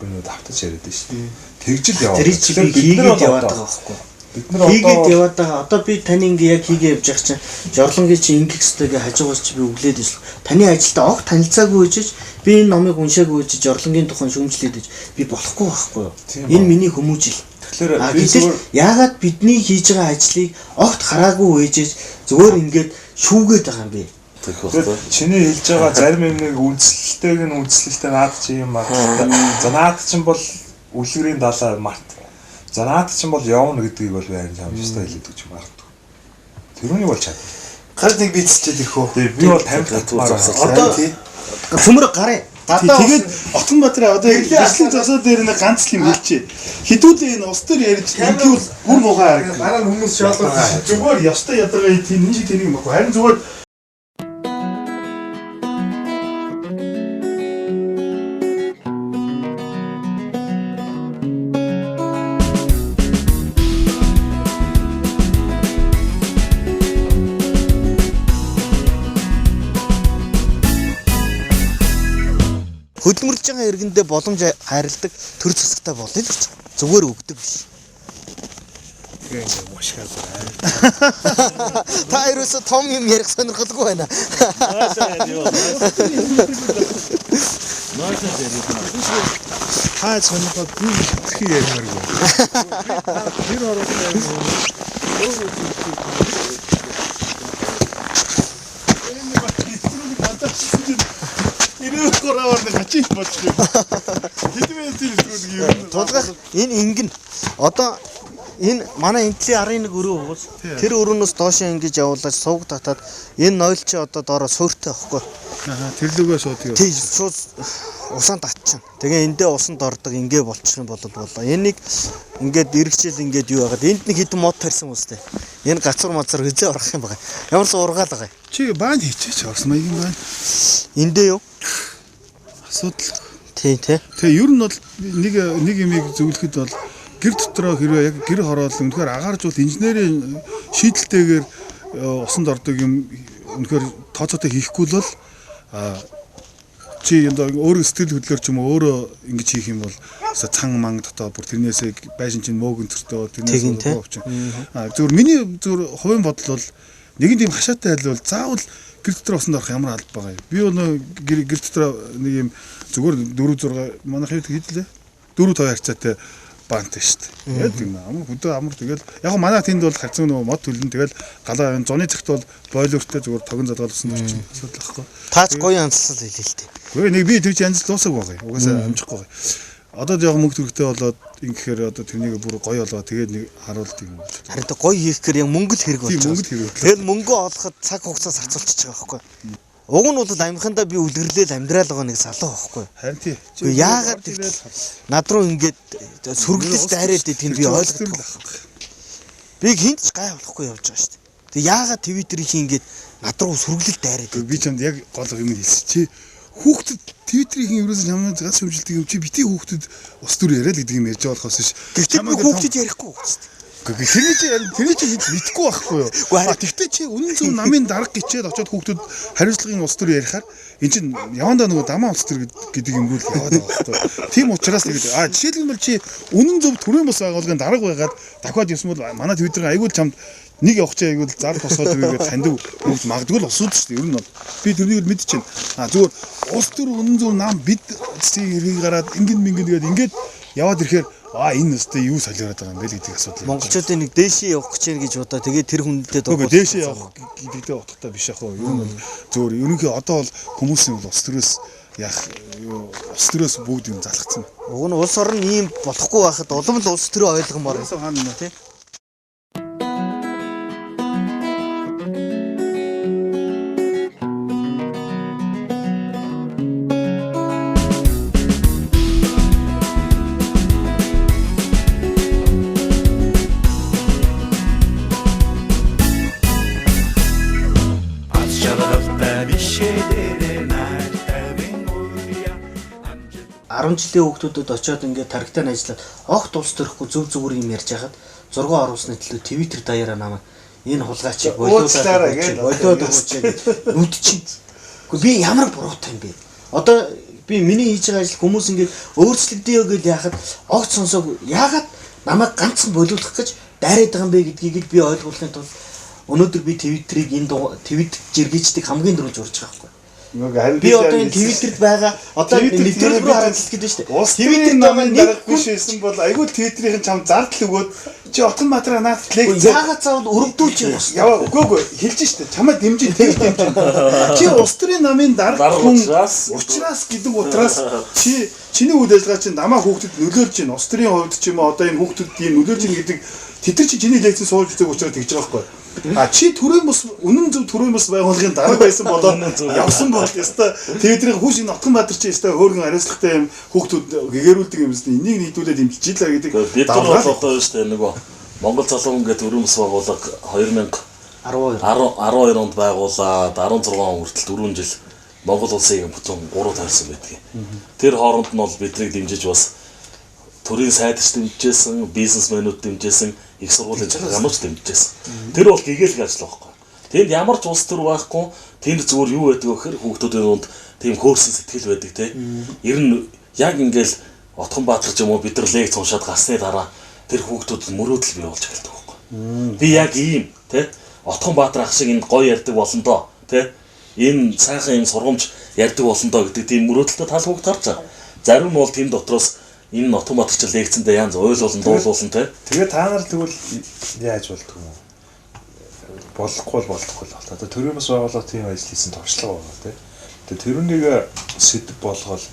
би нөө давтаж яриад байна шүү дээ. Тэгжил яваад. Тэр чи би хийгээд яваад байгаа байхгүй. Бид нар хийгээд яваад байгаа. Одоо би таны ингээ яг хийгээ явж байгаа чинь жорлонгийн чи ингэх ёстойгээ хажуугаас чи би өглөөд ирсэн. Таны ажилдаа огт танилцаагүй үжиж би энэ номыг уншаагүй үжиж жорлонгийн тухайн шүүмжлээд иж би болохгүй байхгүй юу? Энэ миний хүмүүжил. Тэгэхээр би зүгээр яагаад бидний хийж байгаа ажлыг огт хараагүй үжиж зүгээр ингээд шүүгээд байгаа юм бэ? Чиний хэлж байгаа зарим юм нэг үндэслэлтэйг нь үндэслэлтэй наад чи юм магадaltaй. За наад чинь бол үлгэрийн далаа март. За наад чинь бол явна гэдгийг бол би харин чам ёстой хэлээд өгч магадгүй. Тэрүүнийг бол чадна. Гар нэг бийцчихэд ирэх үү? Тэгээ би бол 50 татмаар байна. Одоо цөмөр гарыг. Тэгээд Отгонбаатар одоо бичлэг зогсоо дээр нэг ганц л юм хэлчихье. Хідүүлээ энэ улс төр ярьж ингэвэл бүр муухай харагдана. Дараа нь хүмүүс шоолоод зүгээр ёстой ядаргаа тийм энэ шиг тэнийг юм баггүй. Харин зүгээр Хөдөлмөрлөж байгаа иргэндээ боломж хайрладаг төр засагтай болъё л гэж. Зүгээр өгдөг биш. Тэгээ ингэ мушгаад байна. Та ерөөсө том юм ярих сонирхолгүй байна. Та сонирхоод би хэтэрхий ярмааргүй. Тэр оруулах юм. Ирэх гураваар нэг хачих болчих юм. Хэдэн тийм юм. Тулгах энэ ингэн одоо энэ манай энтлийн арын нэг өрөө угуул. Тэр өрөөнөөс доошоо ингэж явуулаад сувг татаад энэ нойл чи одоо доороо суурьтай байхгүй. Аа тэрлүүгээ шууд юу. Тий шууд усаан татчихна. Тэгээ эндээ усанд ордог ингээ болчих юм бол болоо. Энийг ингээд эргэжэл ингээд юу яагаад энд нэг хэдэн мод тарьсан үстэй. Энэ гацуур мазар хэзээ орох юм байгаа. Ямар ч ургаал байгаа. Чи баан хийчихэж орсон маягийн байна. Эндээ юу? Асуудал. Тий, тий. Тэгээ ер нь бол нэг юмыг зөвлөхөд бол гэр дотроо хэрвээ яг гэр хороол үнэхээр агааржуул инженерийн шийдэлтэйгээр усанд ордог юм үнэхээр тооцоотой хийхгүй л бол чи энэ өөрөө сэтгэл хөдлөлөөр ч юм уу өөрөө ингэж хийх юм бол цан ман дотоо бүр тэрнээсээ байшин чинь мөөгөн зөртөө тэрнээс уучин. А зөвхөн миний зөвхөн хувийн бодол бол нэгэн тийм хашаатай айл бол заавал гэр дотор усанд орох ямар алба байгаа юм. Би бол гэр дотор нэг юм зүгээр 4 6 манайх юу хийдлээ. 4 5 харьцаатай бант шүү дээ. Яг тийм амар хөдөө амар тэгэл яг го манай тэнд бол харьцан нөгөө мод төлн тэгэл галаа зуны цагт бол бойлортой зүгээр тогон залгаал усан орчих асуудал байхгүй. Таач гоё янзлал хэлээ л дээ. Үгүй нэг би тэр чи янзлал дуусаагүй байгаа юм. Угаасаа амжихгүй байгаа. Одоо яг мөнгө төрөгтэй болоод ингэхээр одоо тэрнийг бүр гоё болоо тэгээд нэг харуулдаг юм байна. Харин тэг гоё хийх гэхээр яг мөнгө л хэрэг болж байгаа. Мөнгө л хэрэг. Тэгэл мөнгө олоход цаг хугацаа зарцуулчихж байгаа байхгүй. Уг нь бол амьхандаа би үлгэрлээл амьдрал байгаа нэг залуу байхгүй. Харин тий. Яагаад тэгвэл над руу ингээд сүргэлж дайраад идэх нь би ойлгохгүй. Би хинт ч гай болохгүй явж байгаа шүү дээ. Тэг яагаад Twitter-ийн ингээд над руу сүргэлж дайраад би чамд яг гол юм хэлсэн чи хүүхдэд Twitter-ийн ерөөсөө чамд ганц шүмжилдэг юм чи бити хүүхдэд ус төр яриа л гэдэг юм ярьж байгаа болохоос биш. Гэхдээ би хүүхдэд ярихгүй шүү дээ. Тэрний чи мэдэхгүй байхгүй юу? Тэгтээ чи үнэн зөв намын дарга гिचээд очиод хүүхдүүд хариуцлагын улс төр ярихаар эн чинь явандаа нөгөө дамаа улс төр гэдэг юм рүү л яваад байгаа байхгүй. Тийм учраас тэгээд жишээлбэл чи үнэн зөв төрийн бус байгууллагын дарга байгаад дахиад явсан бол манай Twitter-ийн айгуул чамд нэг явах чи айгуул зар тосгоод өгөөд таньдаг хүүхд магадгүй л усууд шүү дээ. Ер нь бол би тэрнийг л мэдчихэв. А зүгээр улс төр үнэн зөв нам бид цэцгийг эргийг гараад ингэн мингэн тэгээд ингээд яваад ирэхээр а энэ өстэй юу солиороод байгаа юм бэ гэдэг асуудал. Монголчуудын нэг дээшээ явах гэж байна гэж бодоо. Тэгээд тэр хүндэд Үгүй дээшээ явах гэдэгтэй утгатай биш ах уу. Ер нь бол зөвөр ерөнхий одоо бол хүмүүсийн бол улс төрөөс яах юу улс төрөөс бүгд юм залхацсан байна. Уг нь улс орн ийм болохгүй байхад улам л улс төрөө ойлгомоор байна тий. Аз жаргалтай бишээ дээрээ найр тавин урья амжилт 10 жилийн хүүхдүүдэд очиод ингээд тарагтай нь ажиллаад огт улс төрөхгүй зөв зүгээр юм ярьж хагаад зураг оруулсны төлөө Twitter даяараа намайг энэ хулгайчийг Уучлаарай болиулаад гээд. болиод өгөөч гэж нүд чинь. Гэхдээ би ямар буруутай юм бэ? Одоо би миний хийж байгаа ажил хүмүүс ингээд өөрчлөгдөё гэж яхад огт сонсоогүй. Яагаад намайг ганцхан болиулах гэж дайраад байгаа юм бэ гэдгийг л би ойлгуулахын тулд өнөөдөр би Twitter-ийг энэ Twitter жиргээчдийг хамгийн дөрөж урьж байгаа байхгүй. Би одоо энэ Twitter-д байгаа одоо нэвтрүүлэг рүү хараад л гэдэг нь шүү дээ. Улс Twitter-д төрийн байгаа намын нэг дарга биш байсан бол айгүй Twitter-ийн чам зардал өгөөд чи Отгонбаатараа наад лекц Яагаад заавал өрөвдүүлж явах вэ? Яваа үгүй үгүй хэлж штэ чамаа дэмжин тэгж дэмжин. Чи улс төрийн намын дарга Дарга хүн учраас. учраас гэдэг утраас чи чиний үйл ажиллагаа чинь намаа хүүхдэд нөлөөлж чинь улс төрийн хувьд ч юм уу одоо энэ хүүхдэд ийм нөлөөлж чинь гэдэг тэд нар чи чиний лекцэн сууж үзег учраас тэгж байгаа байхгүй. А чи төрийн бус үнэн зөв төрийн бус байгууллагын дарга байсан болоо явсан бол ёстой Твиттерийн хүүш энэ Отгонбаатар чи ёстой хөөргөн хариуцлагатай юм хүүхдүүд гэгэрүүлдэг юм зү энийг нийтүүлээд дэмжиж лээ гэдэг Бид нар бол давлгаа. одоо юу шүү дээ нөгөө Монгол залуу хүн гэдэг өрөөмс байгууллага 2012 12. 12 онд байгуулад 16 он хүртэл 4 жил Монгол улсыг бүтэн 3 тойрсон байдаг. Тэр хооронд нь бол биднийг дэмжиж бас төрийн сайдч дэмжижсэн, бизнесмэнүүд дэмжижсэн, их сургуулийн захиргаанууд дэмжижсэн. Тэр бол гэгээлэг ажил байхгүй. Тэнд ямар ч улс төр байхгүй, тэнд зүгээр юу байдаг вэ гэхээр хүүхдүүдийн дунд тийм хөөрсөн сэтгэл байдаг те. Ер нь яг ингээл Отгонбаатар ч юм уу бид нар лекц уншаад гарсны дараа тэр хүүхдүүдэд мөрөөдөл бий болж эхэлдэг байхгүй. Би яг ийм те Отгонбаатар ах шиг энэ гоё ярьдаг болно доо те. Энэ сайхан юм сургамж ярьдаг болно доо гэдэг тийм мөрөөдөлтэй тал хүүхд гарч байгаа. Зарим нь бол тэм дотроос энэ Отгонбаатар ч лекцэндээ янз ойлуулан дуулуулан те. Тэгээ та нар тэгвэл яаж болдго юм уу? Болохгүй бол болохгүй л байна. Одоо төрийн бас байгууллага тийм ажил хийсэн туршлага байгаа тий. Тэгээ тэрүүнийг сэдв болгоол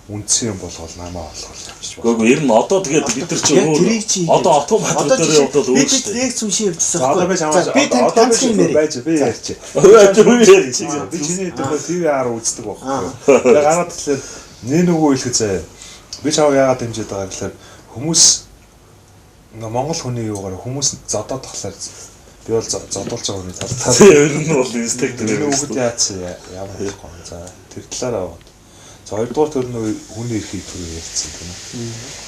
үндсэн юм болгоол намаа болгоол явчих Үгүй ээ, ер нь одоо тэгээд бид нар чи Яг өөр тэрийг чи хийгээд. одоо Отгонбаатар Одоо дээр жишээ- явбал би өөр чи шүү дээ. лекц уншин явчихсан За одоо би байхгүй. чамаас За би танд одоо ганцхан юм би ярив. байж би ярьчих. Өө Би чиний тухай ТV10 үздэг байхгүй. Тэгээ гараад тэгэхээр нэг нөгөө хэлэхэд заяа. Би чамайг яагаад дэмжиж байгаа гэхээр хүмүүс нөө Монгол хүний юугаар хүмүүс зодоод тахлаар би бол зодуулж байгаа хүний талаар Ер нь бол инстинкт Тэр үгэд яатсан ямар болохгүй. За тэр талаараа аваад. За хоёрдугаар төр нөгөө хүний эрхийг түрүү ярьсан тийм үү.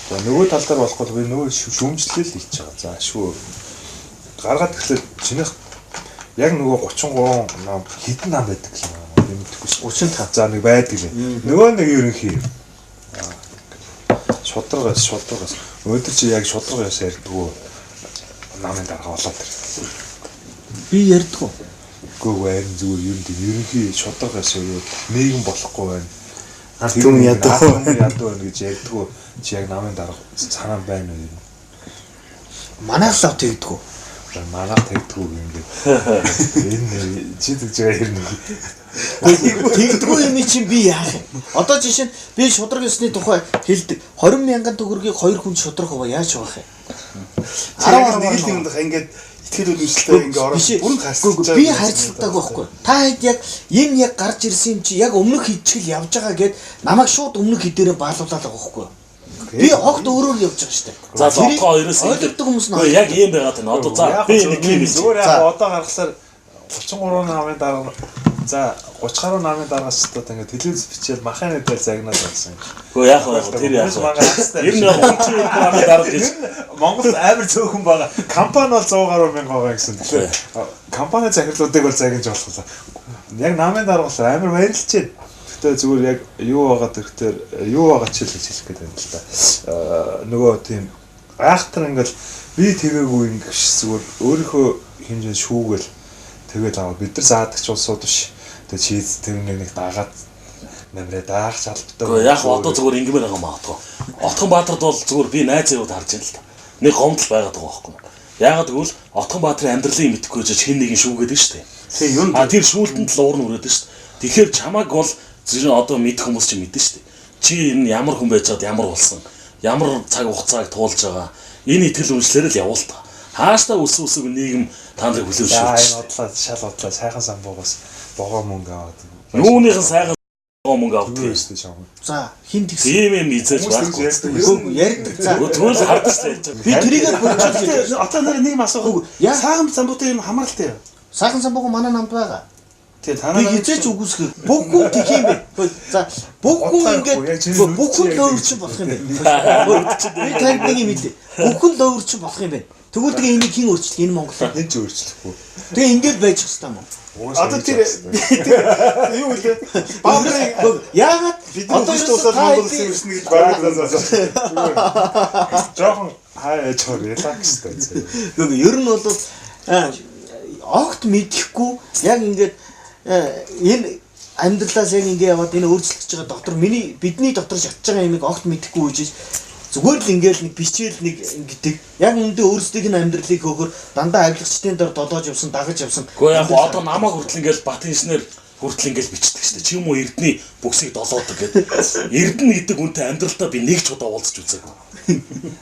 За нөгөө тал дээр болохгүй би нөгөө шүүмжлэл хийж байгаа. За шүү. Гаргаад тэгэхээр чинийх яг нөгөө 33 нам хитэн нам байдаг л юм аа. Би мэдэхгүй шүү. 35. За нэг байдаг лээ. Нөгөө нэг ерөнхий. Шударгаас шударгаас. Өнөөдөр чи яг шударгаас ярьдгүү намын дарга болоод ирсэн. Би ярьдгүү. Үгүй ээ харин зүгээр ер нь тийм ерөнхий шударгаас юу нийгэм болохгүй байна. Ард түмэн ядуу. Ард түмэн ядуу байна гэж ярьдгүү. Чи яг намын дарга санаа байна уу ер нь? Манайх лав тэгдэггүй. Манай тэгдэггүй юм гээд. Энэ чи тэгж байгаа ер нь Тэгдэггүй юм чинь би яах юм? Одоо жишээ нь би шудраг ёсны тухай хэлдэг. 20 мянган төгрөгийг хоёр хүн шудраг хуваа яаж хуваах юм? 10 нэг л юм дах ингээд итгэл үнэмшилтэй ингээд ороод Биш ээ. бүрэн харьцаж Үгүй, Би харьцалтаагүй байхгүй. Та хэд яг энэ яг гарч ирсэн юм чи яг өмнөх хидчгэл явж байгаа гэд намайг шууд өмнөх хидээрээ баалуулаад байгаа байхгүй. Би огт өөрөөр явж байгаа шүү дээ. За за Тэрийг отгоо хоёроос ойлгодог хүмүүс нь Үгүй яг ийм байгаад байна. Одоо за би нэг юм хэлчих. Зүгээр яг одоо гаргахлаар 33 намын дарга за 30 гаруй намын даргаас ч одоо ингээд телевиз бичээл махын нэтэл загнаад байсан. Үгүй яах вэ? Тэр яах Хүмүүс мангар хастай. вэ? Ер нь яг 32 намын дарга гэж Ер нь Монгол амар цөөхөн байгаа. Компани бол 100 гаруй мянга байгаа гэсэн. Тэгэхээр компани захирлуудыг бол загнаж болох. Яг намын дарга бол амар баярлж байна. Гэтэ зүгээр яг юу байгаа тэрхтэр юу байгаа ч л гэж хэлэх гээд байна л да. Нөгөө тийм айхтар ингээл би тэгээгүй ингэш зүгээр өөрийнхөө хэмжээнд шүүгээл тэгээд аваад бид нар заадагч улсууд биш. Тэгээд чи тэр нэг дагаад намраа даах албатай. Гэхдээ яг одоо зүгээр ингэмээр байгаа юм аа отгоо. Отгон Баатарт бол зүгээр би найз заяуд харж байна л та. Нэг гомдол байгаад байгаа байхгүй юу? Яагаад гэвэл Отгон Баатарын амьдралыг мэдэхгүй ч хэн нэгэн шүүгээд байна шүү дээ. Тэг юун А тэр шүүлтэнд л уурн үрээд байна шүү дээ. Тэгэхээр чамайг бол зэрэг одоо мэдэх хүмүүс чинь мэднэ шүү дээ. Чи энэ ямар хүн байж чад ямар болсон, ямар цаг хугацааг туулж байгаа. Энэ итгэл үнэмшлээр л явуул та. Хаашдаа өссөн өсөг нийгэм та нарыг хүлээн За зөвшөөрч. энэ удлаа шал удлаа сайхан самбуугаас богоо мөнгө аваад. Юуныхан сайхан мөнгө авдаг. Юу өстэй шам. За хин тэгсэн. Тийм юм эзэж байхгүй. Үгүй ярьдаг. За Тэгвэл хардаж ярьж байгаа. би тэрийгээр бүржүүлж Одоо нэр нэг юм асуух. Яа? Сайхан самбуутай юм хамааралтай юу? Сайхан самбууг манай намд байгаа. Тэгээ танаа Би хизээч үгүйсгэх. Бүх хүн тэх юм бэ. За бүх хүн Утгаа яг чиний ингээд нүд бүх хүн чинь яг лөөрчин болох юм бэ. Би танд нэг юм хэлье. Бүх хүн лөөрчин болох юм бэ. Тэгвэл тэгээ энийг хэн өөрчлөх? Энэ Монголоор. Хэн ч өөрчлөхгүй. Тэгээ ингээд байж хэвээр юм уу? Одоо тэр юу үлээ? Баамрыг Яагаад бид нар одоо хөгжиж ерөөсөө дуусаад та Монгол улсын хэдий- өрснө гэж баг. Жохон хаа яж хоо релакстай. Үгүй ер нь бол огт мэдэхгүй яг ингээд энэ амьдралаас яг ингээд яваад энэ өөрчлөгдөж байгаа дотор миний бидний дотор шатж байгаа юмыг огт мэдэхгүй үжиж зүгээр л ингээд нэг бичээл нэг ингээд яг үүндээ өөрсдийнх нь амьдралыг хөөхөр дандаа авилгачдын дор долоож явсан дагаж явсан. Гэхдээ яг одоо намайг хүртэл ингээл Бат инженер хүртэл ингээл бичдэг шүү дээ. Чи юм уу Эрдний бүксийг долоодог гэдэг. Эрдэнэ гэдэг үнтэй амьдралдаа би нэг ч удаа уулзч үзээгүй.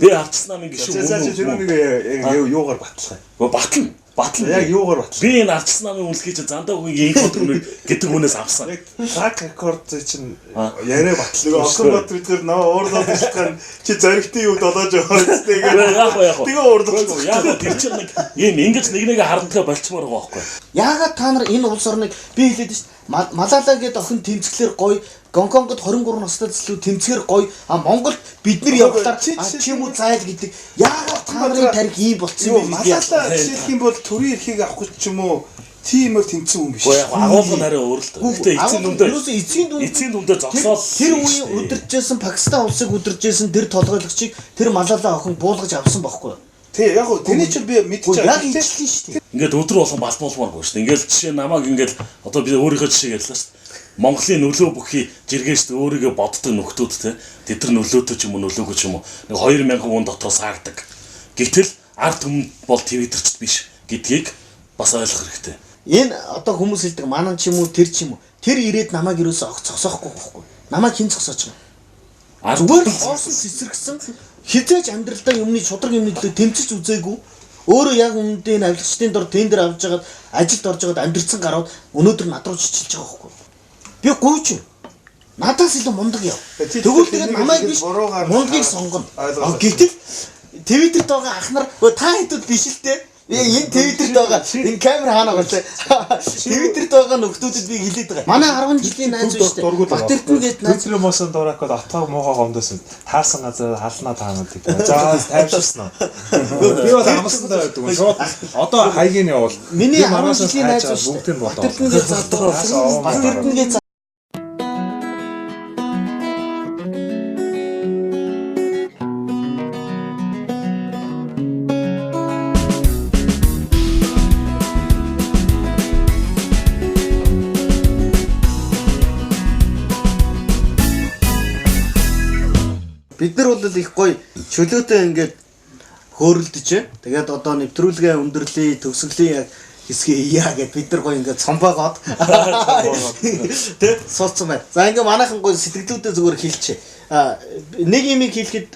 Би авчсан намын гişүү За чи тэр үнэн нэг яг юугаар батлах юм? Батлна. Батлна. Яг юугаар батлах? Би энэ авчсан намын үнэлгийг чи зандаа хүн инх өдөр гэдэг хүнээс авсан. Яг track record чинь яриа батлах. Нөгөө Отгон Баатар бид нар намаа уурлаад ирсэн чи зоригтын юу долоож байгаа үстэй Яг яг яг. Тэгээ уурлаад. Яг тэр чинь нэг ийм ингэж нэг нэгэ харамтгаа болчмоор байгаа байхгүй. Яагаад та нар энэ улс орныг би хэлээд шүү дээ. Малала гэдэг охин тэмцгэлэр гоё, Гонконгод 23 настай залуу тэмцгээр гоё, а Монголд бид нар явахлаар чи юм уу зайл гэдэг. Яагаад та нарын тарих ийм болцсон Юу юм бэ? Малала жишээлх юм бол төрийн эрхийг авах гэж ч юм уу тиймэр тэмцсэн хүн биш. Гэхдээ яг агуулга нь арай өөр л дээ. Гэхдээ эцсийн дүндээ Ерөөсөө эцсийн дүнд эцсийн дүндээ зогсоол тэр үеийн удирджсэн Пакистан улсыг удирджсэн тэр толгойлогчийг тэр Малала охин буулгаж авсан бохгүй юу? Тий яг гоо тэний чинь би мэдчихэж Яг ижилхэн шүү дээ. Ингээд өдөр болгон балмуулмааргүй шүү дээ. Ингээд жишээ намайг ингээд одоо би өөрийнхөө жишээг ярьлаа шүү дээ. Монголын нөлөө бүхий жиргээшд өөрийгөө боддог нөхдүүд те тэд нар нөлөөтэй ч юм уу нөлөөгүй ч юм уу нэг 2000 хүн дотроос хаагдаг. Гэтэл ард түмэн бол твиттерчд биш гэдгийг бас ойлгох хэрэгтэй. Энэ одоо хүмүүс хэлдэг манан ч юм уу тэр ч юм уу тэр ирээд намайг ерөөсөө огт зогсоохгүй байхгүй. Намайг хэн зогсоож байгаа? Ард Зүгээр л хоосон цэцэрхсэн хизээж амьдралдаа юмны шудраг юмны төлөө тэмцэж үзээгүй. Өөрөө яг үнэндээ энэ авилгачдын дор тендер авч жагаад ажилд орж жагаад амьдрцсан гарууд өнөөдөр над руу чичилж байгаа байхгүй. Би гуйч. Надаас илүү мундаг яв. Тэгвэл тэгээд намайг биш мундгийг сонгоно. Гэтэл Твиттерт байгаа ах нар та хэдүүд биш л те. Энэ Твиттерт байгаа энэ камер хаана байгаа те. Твиттерт байгаа нөхдүүдэд би хэлээд байгаа. Манай 10 жилийн найз биш те. Бат Эрдэнэ гээд найз Твиттер мосон дурак бол отгоо муухай гомдосон. Таарсан газар халнаа таанаад гэдэг. За тайвширсан. Би бол амсандаа байдаг юм. Шууд одоо хаягийн явуул. Миний 10 жилийн найз биш. Бүгдийг нь Бат Эрдэнэ гээд залуу. Бат Эрдэнэ гээд Бид нар бол их гоё чөлөөтэй ингээд хөөрөлдөж байна. Тэгээд одоо нэвтрүүлгээ өндөрлөе, төгсгөлийн яг хэсгээ ия гэд бид нар гоё ингээд цомбоогоод тэ суудсан байна. За ингээд манайхан гоё сэтгэлдүүдээ зүгээр хэлчихэ. А нэг юм хэлэхэд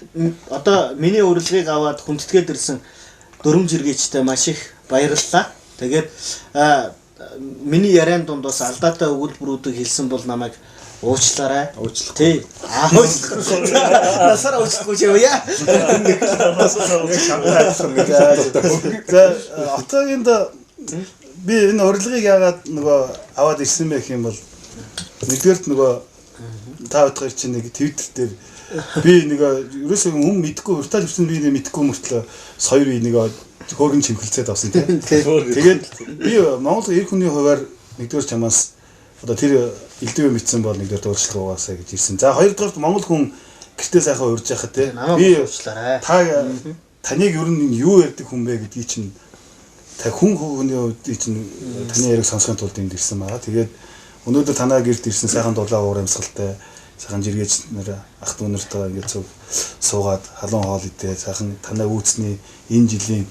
одоо миний урилгыг аваад хүндэтгээд ирсэн дөрөм жиргээчтэй маш их баярлалаа. Тэгээд миний яриан дунд бас алдаатай өгүүлбэрүүдийг хэлсэн бол намайг уучлаарай. Уучлахгүй. Тий. Аа уучлахгүй. Насаараа уучлахгүй ч юм яа. За отоогийн да би энэ урилгыг яагаад нөгөө аваад ирсэн бэ гэх юм бол нэгдүгээрт нөгөө та хоёр чинь нэг Twitter дээр би нөгөө ерөөсөө хүн мэдгүй хуртаал хөвсөн би нэг мэдгүй мөртлөө соёр үе нөгөө хөөргөн чимхэлцээд авсан тийм. Тэгээд би Монгол эр хүний хуваар нэгдүгээр чамаас одоо тэр элдвээ мэдсэн бол нэгдүгээр дуушлах угаасаа гэж ирсэн. За хоёрдугаарт Монгол хүн гэртээ сайхан урьж яхад тий. Намайг уучлаарай. Та таныг ер нь юу ярьдаг хүн бэ гэдгийг чинь та хүн хүний хувьд чинь таны яриаг сонсохын тулд энд ирсэн байгаа. Тэгээд Өнөөдөр танаа гэрт ирсэн сайхан дулаан уур амьсгалтай сайхан жиргээч нар ах дүү нартайгаа ингээд цуг суугаад халуун хоол идээ сайхан танаа үүсний энэ жилийн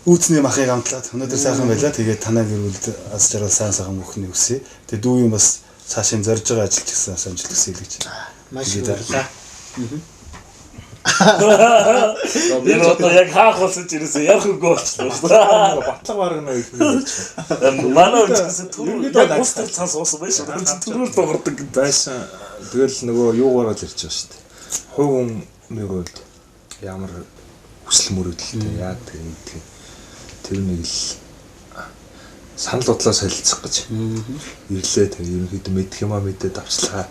үүсний махыг амтлаад өнөөдөр сайхан байлаа. Тэгээд танаа гэр бүлд аз жаргал сайн сайхан бүхнийг хүсье. Тэгээд дүү юм бас цаашаа зорж байгаа ажил ч гэсэн амжилт хүсье гэж. Маш их баярлалаа. Би одоо яг хаах болсон ч ерөөсөө ярих үгүй болчихлоо шүү дээ. Батлага бараг нэ их юм. Манай хүн ч гэсэн түрүү яг ус тал цаас уусан байж шүү. Түрүү л дуурдаг байсан. Тэгэл нөгөө юугаар л ирж байгаа шүү дээ. Хувь хүний хувьд ямар хүсэл мөрөөдөлтэй яадаг гэдэг тэр нэг л санал бодлоо солилцох гэж ирлээ. Тэр ерөнхийдөө мэдэх юмаа мэдээд авчлаа.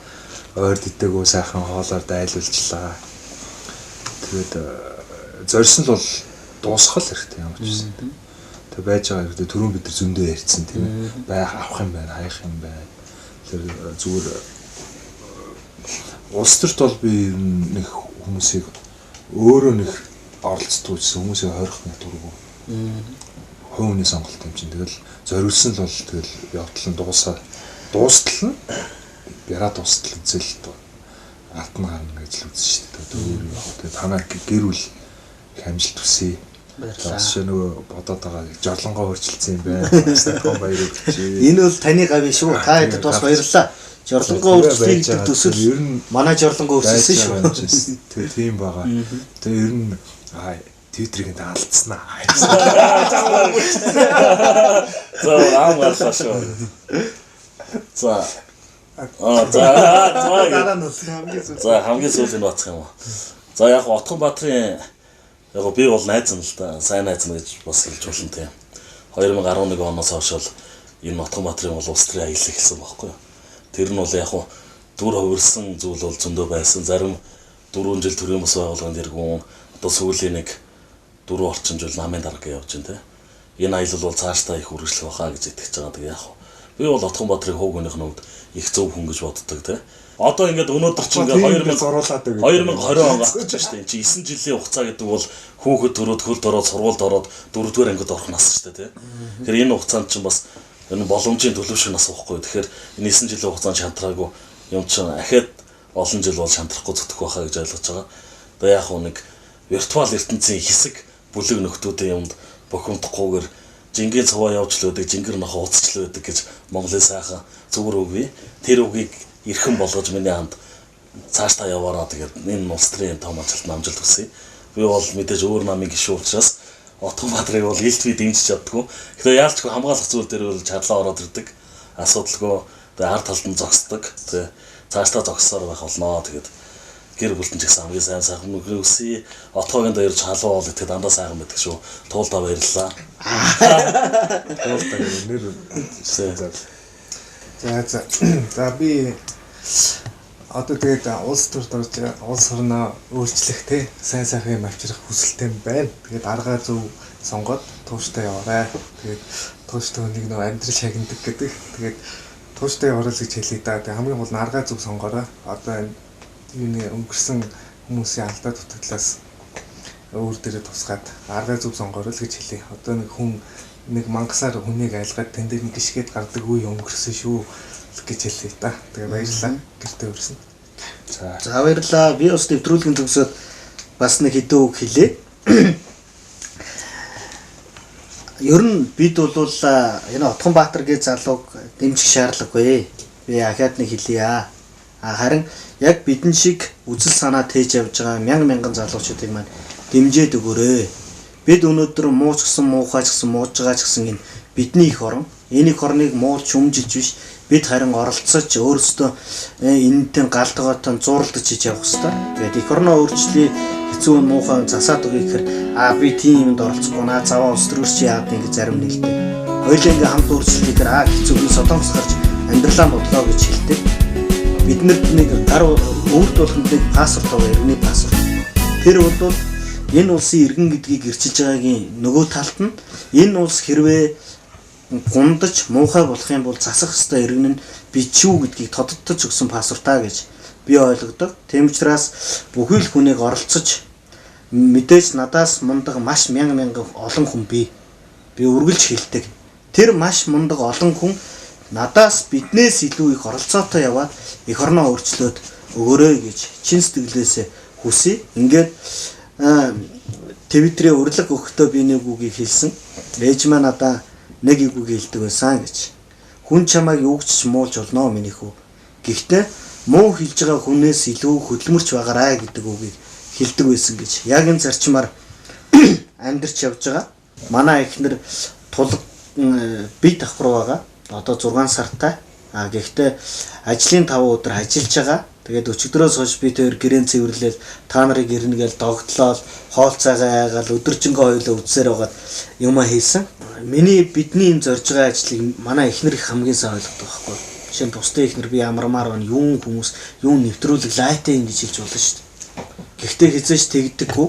Ойрд идээгүү сайхан хоолоор дайлуулчлаа. Тэгээд зорьсон л бол дуусгах л хэрэгтэй ямар ч байсан. Тэг байж байгаа хэрэгтэй түрүүн бид нар зөндөө ярьсан тийм ээ. Байх авах юм байна, хаях юм байна. Тэр зүгээр улс төрт бол би нэг хүмүүсийг өөрөө нэг оролцдог гэсэн хүмүүсийг хойрох нэг дургу. Хувь хүний сонголт юм чинь. Тэгэл зориулсан л бол тэгэл явдал нь дуустал нь яраа дуустал үзэл алтан гарна гэж л үзсэн шүү дээ. Өөр юу вэ? Тэгээ танаа гэр бүл их амжилт хүсье. Баярлалаа. Бас нөгөө бодоод байгаа жорлонгоо өөрчилсөн юм байна. Бас сайхан баяр хүргэе. Энэ бол таны гавь шүү. Та хэдэд бас баярлалаа. Жорлонгоо өөрчлөлт гэдэг төсөл ер нь манай жорлонгоо өөрчилсөн шүү. Тэгээ тийм байгаа. Тэгээ ер нь Твиттерийг алдсан аа. За аам гарлаа шүү. За. Аа за за. Дараа нь хамгийн сүүл. За хамгийн сүүлийн бацх юм уу. За яг Отгон Баатрын яг би бол найз нь л да. Сайн найз нь гэж бас хэлж болно тийм. 2011 оноос хойш бол энэ Отгон Баатрын бол улс төрийн аялал эхэлсэн байхгүй юу. Тэр нь бол яг дүр хувирсан зүйл бол зөндөө байсан. Зарим 4 жил төрийн бас байгууллагын тэргүүн одоо сүүлийн нэг 4 орчим жил намын дарга явж байна тийм. Энэ аялал бол цаашдаа их үргэлжлэх байхаа гэж итгэж байгаа. Тэгээ яг би бол Отгон Баатрыг хувь хүнийх нь хувьд их зөв хүн гэж боддог тийм. Одоо ингээд өнөөдөр чинь ингээд 2020 он гарч шүү дээ. Энд чинь 9 жилийн хугацаа гэдэг бол хүүхэд төрөөд хөлд ороод сургуульд ороод дөрөвдүгээр ангид орох нас шүү дээ тийм. Тэгэхээр энэ хугацаанд чинь бас энэ боломжийн төлөвшөх нас байхгүй. Тэгэхээр энэ 9 жилийн хугацаанд шантраагүй юм чинь ахаад олон жил бол шантрахгүй зүтгэх байхаа гэж ойлгож байгаа. Тэгээ яг нэг виртуал ертөнцийн хэсэг бүлэг нөхдүүдийн юмд бохимдохгүйгээр жингийн цуваа явж л байдаг, жингэр нохоо уцч л байдаг гэж Монголын сайхан зүгээр үг бий. Тэр үгийг эрхэм болгож миний ханд цаашдаа яваараа тэгээд энэ улс төрийн том ажилд амжилт хүсье. Би бол мэдээж өөр намын гишүүн учраас Отгон Баатрыг бол илт би дэмжиж чаддгүй. Гэхдээ яалчгүй хамгаалах зүйл дээр бол чадлаа ороод ирдэг. Асуудалгүй тэгээд ард талд нь зогсдог. Тэгээд цаашдаа зогссоор байх болно. Тэгээд гэр бүлтэн ч гэсэн хамгийн сайн сайхан нүхрийг хүсье. Отгоогийн дээр халуун хоол идэхэд дандаа сайхан байдаг шүү. Туулдаа баярлалаа. Туулдаа нэр За. За за би одоо тэгээд улс төрд орж улс орноо өөрчлөх те сайн сайхан юм авчрах хүсэлтэй байна. Тэгээд аргаа зөв сонгоод тууштай яваарай. Тэгээд тууштай хүнийг нөө амьдрал шагнадаг гэдэг. Тэгээд тууштай яваарай л гэж хэлье да. Тэгээд хамгийн гол нь аргаа зөв сонгоорой. Одоо энэ юуны өнгөрсөн хүмүүсийн алдаа дутагдлаас өөр дээрээ тусгаад аргаа зөв сонгоорой л гэж хэлье. Одоо нэг хүн нэг мангасаар хүнийг айлгаад тэн дээр нэг гიშгээд гардаг үе өнгөрсөн шүү гэж хэлье да. Тэгээ баярлалаа. Гэртээ өрсөн. За За баярлалаа. Би бас нэвтрүүлгийн төгсөөд бас нэг хэдэн үг хэлье. Ер нь бид бол энэ Отгон Баатар гэж залууг дэмжих шаардлагагүй. Би ахаад нэг хэлье. А харин яг бидэн шиг үзэл санаа тээж явж байгаа мянган мянган залуучуудыг маань дэмжиж өгөөрэй. Бид өнөөдөр мууч гэсэн муухай ч гэсэн мууж байгаа ч гэсэн энэ бидний их орон. Энэ их орныг муулж шүмжилж биш. Бид харин оролцож өөрсдөө энэтэй галдгаатай зурлаж хийж явах хэвээр. Тэгээд их орноо өөрчлөе, хэцүү нь муухай нь засаад өгье гэхээр аа би тийм юмд оролцохгүй наа заваа улс төрөөр чи яагаад ингэ зарим нэлтэй. Хоёулаа ингээ хамт өөрчлөлт гэхээр аа хэцүү нь содомс гарч амьдралаа бодлоо гэж хэлдэг. Биднэрт нэг гар өвөрт болохонд нэг паспорт байгаа, иргэний паспорт. Тэр бол энэ улсын иргэн гэдгийг эрчилж байгаагийн нөгөө талд нь энэ улс хэрвээ гундаж муухай болох юм бол засах ёстой иргэн нь би ч юу гэдгийг тодтож өгсөн паспортаа гэж би ойлгодог. Тийм учраас бүхий л хүнийг оролцож мэдээж надаас мундаг маш мянган мянган олон хүн бий. Би үргэлж хэлдэг. Тэр маш мундаг олон хүн Надаас биднээс илүү их оролцоотой яваад эх орноо өөрчлөөд өгөөрэй гэж чин сэтгэлээсээ хүсье. Ингээд Твиттерээ урилга өгөхдөө би нэг үгийг хэлсэн. Ээж маань надаа нэг үгийг хэлдэг байсан гэж. Хүн чамайг юу ч муулж болно миний хүү. Гэхдээ муу хэлж байгаа хүнээс илүү хөдөлмөрч байгаарай гэдэг үгийг хэлдэг байсан гэж. Яг энэ зарчмаар амьдарч явж байгаа. Манай эхнэр тулг бие давхар байгаа. Одоо 6 сартай. А гэхдээ ажлын 5 өдөр ажиллаж байгаа. Тэгээд өчигдрөөс хойш би тэр гэрээн цэвэрлээл та нарыг ирнэ гээл догтлоол хоол цайгаа айгаал өдөржингөө хоёулаа үдсээр байгаад юмаа хийсэн. Миний бидний энэ зорж байгаа ажлыг манай эхнэр их хамгийн сайн ойлгодог байхгүй. Жишээ нь бусдын эхнэр би амармаар байна. Юун хүмүүс юун нэвтрүүлэг лайтай ингэж хэлж болно шүү дээ. Гэхдээ хизээч тэгдэггүй.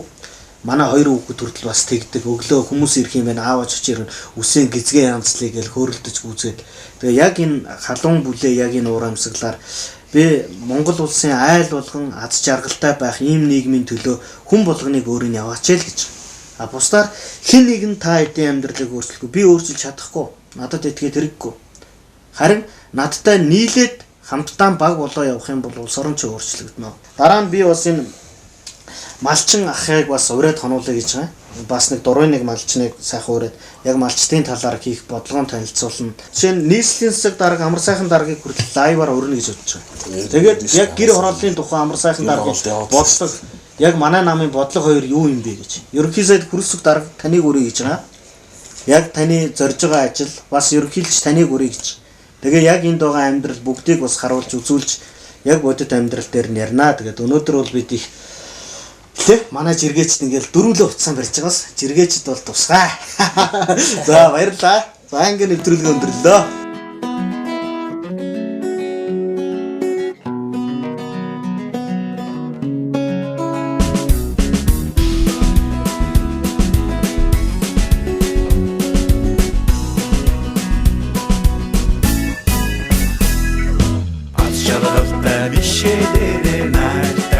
Манай хоёр хүүхэд хүртэл бас тэгдэг. Өглөө хүмүүс ирэх юм байна. Аав очиж ирнэ. Үсэн гизгээ янзлыг гэл хөөрөлдөж гүзээд. Тэгээ яг энэ халуун бүлээ яг энэ уур амьсгалаар би Монгол улсын айл болгон аз жаргалтай байх ийм нийгмийн төлөө хүн болгоныг өөрийг нь яваач л гэж. А бусдаар хэн нэгэн та хэдийн амьдралыг өөрчлөхгүй. Би өөрчилж чадахгүй. Надад этгээд хэрэггүй. Харин надтай нийлээд хамтдаа баг болоо явах юм бол улс орон ч өөрчлөгдөнө. Дараа нь би бас энэ малчин ахыг бас ураад хонуулъя гэж байгаа. Бас нэг дурын нэг малчныг сайхан ураад яг малчдын талаар хийх бодлогоон танилцуулна. Жишээ нь нийслэлийн засаг дарга амар сайхан даргыг хүртэл лайваар өрнө гэж бодож байгаа. Тэгээд яг гэр хорооллын тухай амар сайхан даргын бодлого яг манай намын бодлого хоёр юу юм бэ гэж. Ерөнхий сайд хөрсөг дарга таныг өрье гэж байгаа. Яг таны зорж байгаа ажил бас ерөнхийлөгч таныг өрье гэж. Тэгээ яг энд байгаа амьдрал бүгдийг бас харуулж үзүүлж яг бодит амьдрал дээр нь ярина. Тэгээд өнөөдөр бол бид их Тэ манай жиргээчд ингээл дөрвөлөө утсан барьж байгаас жиргээчд бол тусгай. За баярлалаа. За ингэ нэвтрүүлэг өндөрлөө. Аз жаргалтай бишээ дээрээ найртай